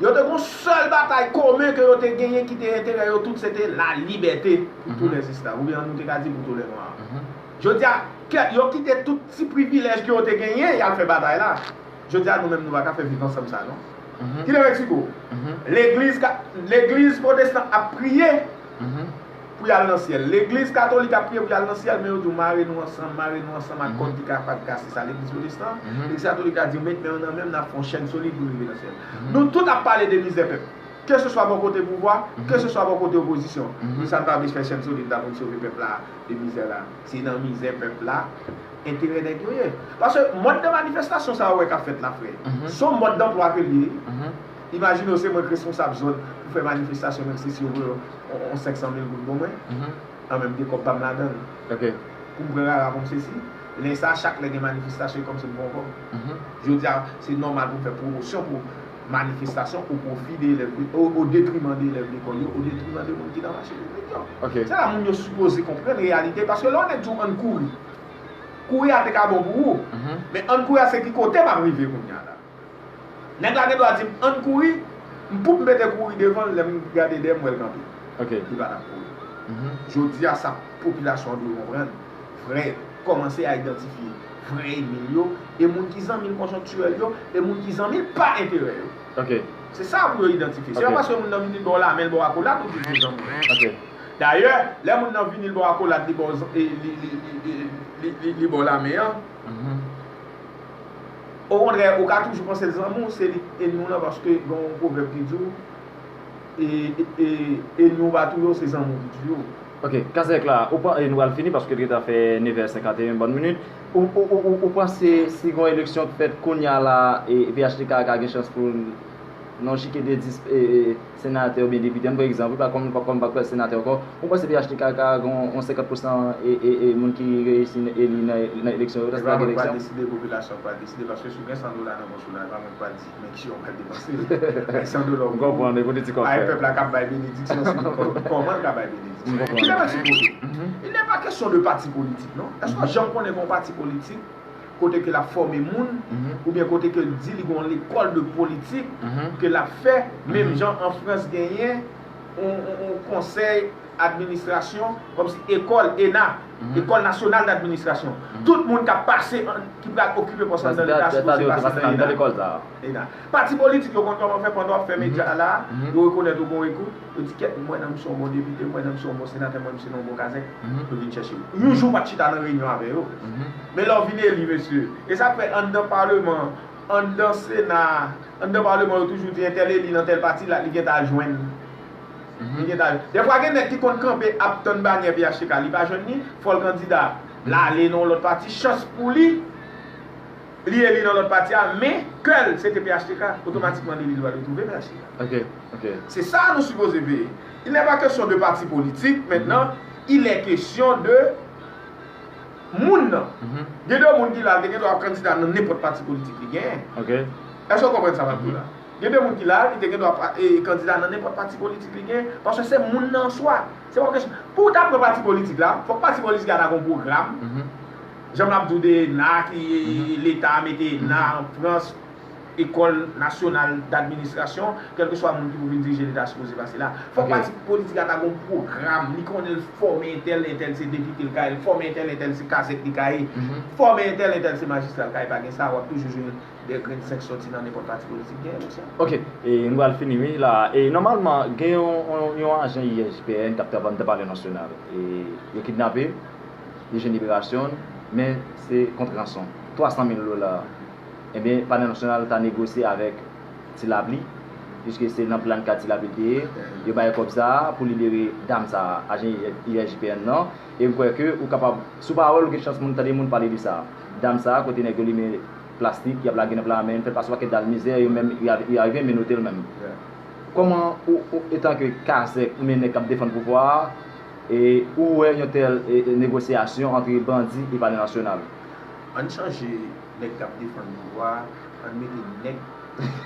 yo te gen yon sèl batay komen ke yo te genyen ki te enterè yo tout, se te la libète pou tous les esclaves, oubyen nou te ka di pou tous les noirs. Jodi a, kè, yo kite tout ti privilèj ke yo te genyen, y al fè batay la. Jodi a, nou menm, nou pa ka fè viv ansanm sa, non. Kite Meksiko. Legliz ka, legliz pwotestan ap priye pou y al nan syèl. Legliz katolik ap priye pou y al nan syèl, men yo di w mare nou ansanm, mare nou ansanm ak kòd ki kapab kase sa. Legliz pwotestan, legliz katolik la di w met men w nan men m, n ap fè yon chèn solid pou n rive nan syèl. Nou tout ap pale de mizè pèp. Keseswa bò kote pouvwa, keseswa bò kote opozisyon. Poukisa n pa vle fè chèn solid la pou n sove pèp la de mizè la? Se nan mizè pèp la enterè nèg yo ye. Paske mòd de manifestasyon sa ou wè k ap fèt la, frè, se yon mòd danplwa ke l ye. Imajine w se mwen k responsab zòn pou fè manifestasyon, menm si yo voye yon, yon senk san mil goud ban mwen, an menm gen kòb pa m ladan l. Pou m pran rara pou m sesi, lè sa a, chak lè gen manifestasyon, e kòmsi m pran yon kòb. Jodi a, se nòmal pou m fè pwomosyon pou manifestasyon o pwofi de elèv, o, o detriman de elèv lekòl yo, o detriman de moun ki nan mache piblik yo. Se la moun yo sipoze konprann reyalite, paske lè yon nèg di w ann kouri, kouri a te ka bon pou ou, men ann kouri a se ki kote m ap rive kounye a la. Nèg la gen dwa di m ann kouri, m pou m mete kouri devan l, lè m gade dèyè m wè l kanpe. Li pa t ap kouri. Jodi a sa popilasyon an dwe konprann, vrè, kòmanse a idantifye vrè enmi l yo, e moun ki zanmi l konjonktirèl yo, e moun ki zanmi l pa enterè yo. Se sa pou yo idantifye. Se pa paske moun nan vini l ba w lamen, l ba w akolad, ou di l se zanmi w. Dayè, lè moun nan vini l ba w akolad, li ba w zan- e li, li, li, li, li, li, li ba w lamen an, okontrè, ou ka toujou panse l zanmi w, se li enmi w lan, paske gen yon pwovèb ki di w, e, e, e, enmi w pa touye w, se zanmi w ki tiye w. Ok, Kazèk la, ou pa, e nou pral fini paske l gentan fè nevè senkanteyen, bòn minit. Ou, ou, ou, ou, ou panse si gon eleksyon k fèt kounye a la, e P H T K ka gen chans pou l nan chike de dis, e, e, senatè oubyen depite, ann pran egzanp, wi, pa kòm, pa kòm, pa kòm senatè ankò, ou panse P H T K ka gen yon senkant pousan e, e, e moun ki reyisi eli nan, nan eleksyon yo, tansi pa gen eleksyon? Deside, popilasyon pral deside, paske si w gen san dola nan pòch ou la, e pa mwen k pral di men kijan w pral depanse l. Ay san dola w konprann, e politik w ap fè. Ay pèp la k ap bay benediksyon, si kò- kòman l ka bay benediksyon. Ki depanse kote? Il n'est pas question de parti politik, non. Èske w janm konnen gen yon pati politik kote ke l ap fòme moun, oubyen kote ke l di li gen yon lekòl de politik ke l ap fè, menm jan an Frans genyen yon, yon, yon konsèy administrasyon, kòmsi ekòl, ENA, École Nationale d'Administration. Tout moun k ap pase, an- ki pral okipe pòs anndan Leta sipoze pase nan ENA. ENA. Pati politik yo konn kòman fè pandan w ap fè medya la, yo rekonèt ou gon ekout, yo di kèt, m wè nan misye yon bon depite, m wè nan misye yon bon senatè, m wè misye nan yon bon kazèk, yo vin chèche w. Yon jou w pa t chita nan reyinyon avè yo. Men lè w vin eli, mesye, e sa k fè anndan palman, anndan Sena, anndan palman yo toujou di entèl eli nan tèl pati la, li gentan al jwenn. Li gentan al. Dèfwa gen nèg ki konn kanpe ap tann banyè P H T K, li pa jwenn li, fò l kandida. L ale nan yon lòt pati, chans pou li, li eli nan lòt pati a, men kè l se te P H T K, otomatikman li, li pral retwouve P H T K. Se sa nou sipoze veye. Il n'est pas question de parti politik, mentnan, il est question de moun nan. Gen de moun ki la, li te gen dwa ap kandida nan nenpòt pati politik li genyen. Èske w konprann sa m ap di w la? Gen de moun ki la, li te gen dwa pa- e, kandida nan nenpòt pati politik li genyen, paske se moun nan an swa. Se pa yon kesyon. Pou w ta pran pati politik la, fòk pati politik la ta gon pwogram. Jan m ap di w de ENA, ki Leta mete ENA an Frans, École Nationale d'Administration, kèlkeswa moun ki pou vin dirije Leta sipoze pase la. Fòk pati politik la ta gon pwogram, li konnen l fòme entèl, entèl se depite l ka ye, l fòme entèl, entèl se kazèk li ka ye, fòme entèl, entèl se majistra l ka ye, pa gen sa, w ap toujou jwenn de grenn senk sòti nan nenpòt pati politik gen eleksyon. Ok, e nou pral fini wi la. E nòmalman, gen yon, yon, yon ajan I G P N k ap travay anndan Palè Nasyonal. E yo kidnape, li jwenn liberasyon l, men se kont ranson. Twa san mil dola. Ebyen, Palè Nasyonal ta negosye avèk Ti Lapli, piske se nan plan ka Ti Lapli te ye. Yo bay kòb sa a pou libere dam sa a, ajan I G P N nan. E m kwè ke ou kapab, sou pawòl ou gen chans moun tande moun pale de sa. Dam sa a, kote nèg yo limen plastik, y ap lage nan pla men, fè l pase yon pakèt dal mizè, yo menm, y a- y arive menote l menm. Kòman ou, ou, etanke kazèk oubyen nèg k ap defann pouvwa a, e ou wè yon tèl, e, e, negosyasyon ant bandi e Palè Nasyonal? Ann chanje nèg k ap defann pouvwa a, ann mete nèg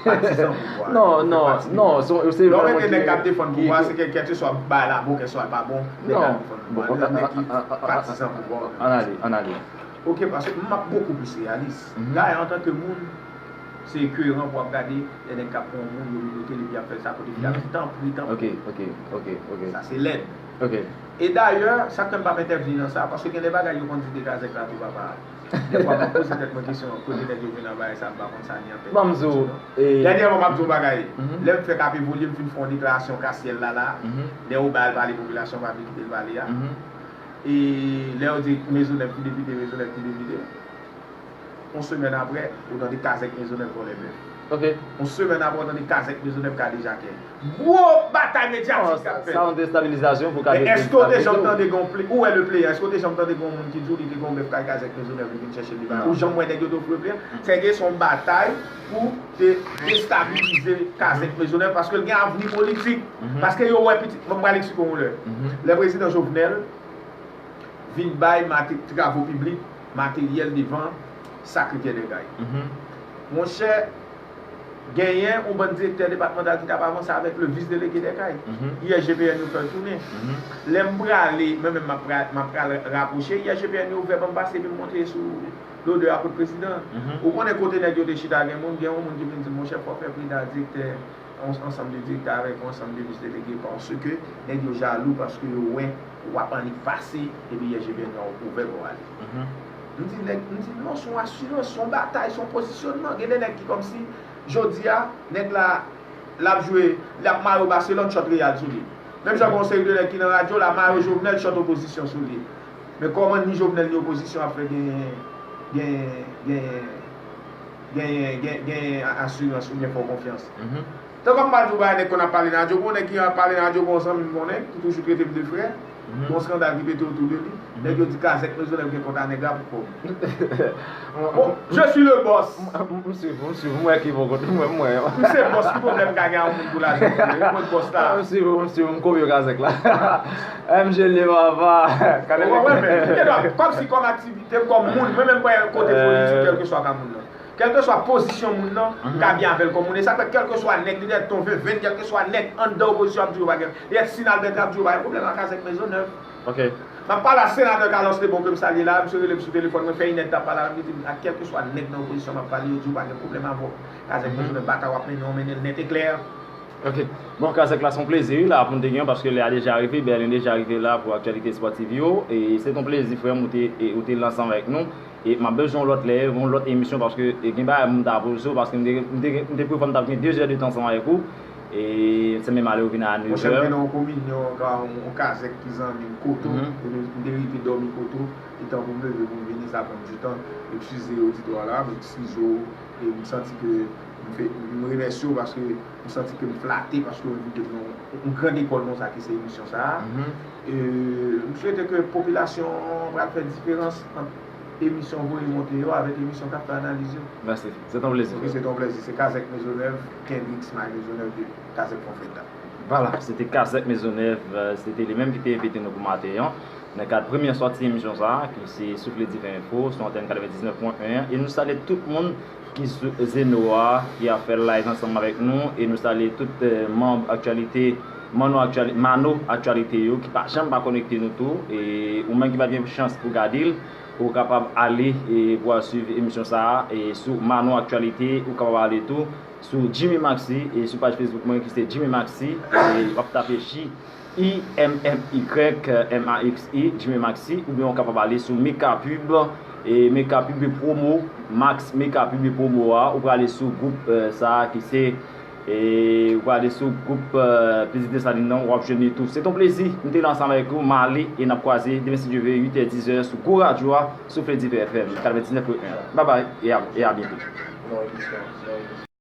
patizan pouvwa a. Non, non, non, se, se... Lè w mete nèg k ap defann pouvwa a, se ke kèlkeswa bagay la bon, kèlkeswa l pa bon, nèg k ap defann pouvwa a, nèg ki patizan pouvwa a. Ann ale, ann ale. Ok, paske m ap bokou plis reyalis. Dayè, antanke moun, se koeran pou w ap gade lè nèg k ap pran yon moun, yo menote l epi y ap fè l sa kote fi a di, tanpri, tanpri. Ok, ok, ok, ok. Sa se lèd. Ok. E dayè, sa k fè m p ap entèvni nan sa, paske gen de bagay yo konn di de kazèk la tou, papa. Dèfwa, m ap poze tèt mwen kesyon, kote nèg yo jwenn nan bagay sa, m pa konn sa ni an tèt. Ban m di w, e... Dènyèman, m ap di w yon bagay. Lè m fè K P Voye, m fin fè yon deklarasyon ka syèl la, la. Lè Obay al pale, popilasyon pa vle kite l pale a. E lè yo di Mezonèv ki depite, Mezonèv ki depite, yon semèn apre, ou tande kazèk Mezonèv vòlè bèf. Ok. Yon semèn apre, ou tande kazèk Mezonèv kadejakè. Gwo batay medyatik k ap fèt. Sa yon destabilizasyon pou kazèk. Men èske w te janm tande gen yon ple- ou wè Le Player, èske w te janm tande gen yon moun ki di w li te gen yon bèf kay kazèk Mezonèv, li vin chèche l, li pa... Ou janm wè nèg yo te ofri Le Player? Sèke se yon batay pou te destabilize kazèk Mezonèv, paske l gen avni politik. Paske yo wè pitit, mwen pral eksplike w yon lè. Lè prezidan Jovenel vin bay mate- travo piblik, materyèl devan Sacré-Cœur des Cayes. Monchè, Genyen yon bann direktè depatmantal ki t ap avanse avèk le vis delege dè kay. I S G P N yo fè l tounen. Lè m prale, mwen menm m ap pra- m ap pral rapwoche, I S G P N yo ouvè ban m pase epi m monte sou lodè a kot prezidan. Ou konnen kote nèg yo te chita, gen moun, gen yon moun ki vin di m, monchè, fò w fè prida direktè, yon ansanm de direktè avèk yon ansanm de vis delege, paske nèg yo jalou, paske yo wè w ap annik pase, epi I S G P N nan ouvè bò w ale. M di nèg, m di non, se yon asirans, se yon batay, se yon pozisyonman. Gen de nèg ki kòmsi, jodi a, nèg la, l ap jwe, l ap mare Barcelone, chòt Real sou li. Menm jan gen yon seri de nèg ki nan radyo la, mare Jovenel, chòt opozisyon sou li. Men kòman ni Jovenel ni opozisyon ap fè gen, gen, gen, gen, gen, gen asirans oubyen fè w konfyans? Tankou m pa di w bagay nèg konn ap pale nan radyo, gon nèg ki ap pale nan radyo, gon zanmi m konnen, ki toujou trete m de frè. Gon skandal ki pete otou de li. Nèg yo di Kazèk Mezonèf gen kont a nèg la pou kòb. Bon, je suis le boss. M swiv ou, m swiv ou, m wè ki bon kote mwen, mwen. M se boss, ki pwoblèm ka gen a yon moun pou lajan? Mwen boss la. M swiv ou, m swiv ou, m kopye Kazèk la. M J L papa. Ou konprann, men, gen dwa, kòmsi kòm aktivite m, kòm moun, mwen menm mwen kote politik, kèlkeswa ka moun nan. Kèlkeswa pozisyon moun nan, m ka byen avè l kòm moun. E sa fè kèlkeswa nèg, li dèyè Ton Venvenn, kèlkeswa nèg anndan opozisyon ap di yo pa gen, dèyè Sinalbè Trap di yo pa gen pwoblèm ak Kazèk Mezonèf. M ap pale a senatè Carlos Lebon ke m salye la, misye rele m sou telefòn, mwen fè inèdtan ap pale avè l, li di m, ak kèlkeswa nèg nan opozisyon m ap pale, yo di yo pa gen pwoblèm avè w. Kazèk Mezonèf, batay w ap mennen, w mennen l nèt e klè. Ok. Bon, Kazèk la, se yon plezi, wi, la, pou n te gen, paske lè a deja rive, Bèlen deja rive la pou aktyalite espòtiv yo. E se t yon plezi, frè m, ou te, e, ou te la ansanm avèk nou. E m ap bezwen yon lòt lè, yon lòt emisyon, paske, e, gen bagay m ta poze w, paske m te, m te, m te prevwa m t ap gen de zè de tan ansanm avèk ou. E sèmen malè ou vin a nevè. Monchè, m te nan yon kominyon, ka yon, yon kazèk ki zanmi m, Koto. E m, m te rive dòmi Koto. E tankou m leve pou m vini, sa pran m ditan. Eskize oditwa la, m eskize w. E m santi ke m fè, m remèsye w paske m santi ke m flate paske w envite m nan yon gran lekòl konsa ki se emisyon sa a. E m swete ke popilasyon an pral fè diferans ant emisyon Voye Monte yo avèk emisyon k ap fè analiz yo. Mèsi. Se t yon plezi. Ok, se t yon plezi. Se Kazèk Mezonèf, Kendrick Smile Mezonèf de Kazèk Konfrèt la. Vwala, se te Kazèk Mezonèf, e, se te li menm ki te envite nou pou maten an. Nan kad premyè sòti emisyon sa a, ki se Soufle Diven Enfo, sou antèn katrevendiznèf pwen en an, e nou salye tout moun ki sou Zeno a, ki ap fè live ansanm avèk nou, e nou salye tout, e, manm aktyalite, Mano Aktyali-, Mano Aktyalite yo, ki pa janm pa konekte nou tou, e ou menm ki pa t gen chans pou gade l, ou kapab ale, e pou al swiv emisyon sa a, e sou Mano Aktyalite, ou kapab ale tou sou Jimmy Maxi, e sou paj Facebook mwen ki se Jimmy Maxi, e w ap tape J I M M Y M A X I, Jimmy Maxi, oubyen w kapab ale sou Meka Pub, e Meka Pub Promo, Max Meka Pub Promo a, ou prale sou gwoup, e, sa a ki se, e, ou prale sou gwoup, e, Pitit Desalin nan, w ap jwenn li tou. Se t yon plezi, m te la ansanm avèk ou, m ale, e n ap kwaze demen si Dye vle, uit è, diz è, sou gwo radyo a, sou Fredi F M, katrevendiznèf pwen en. Babay, e a, e a byento.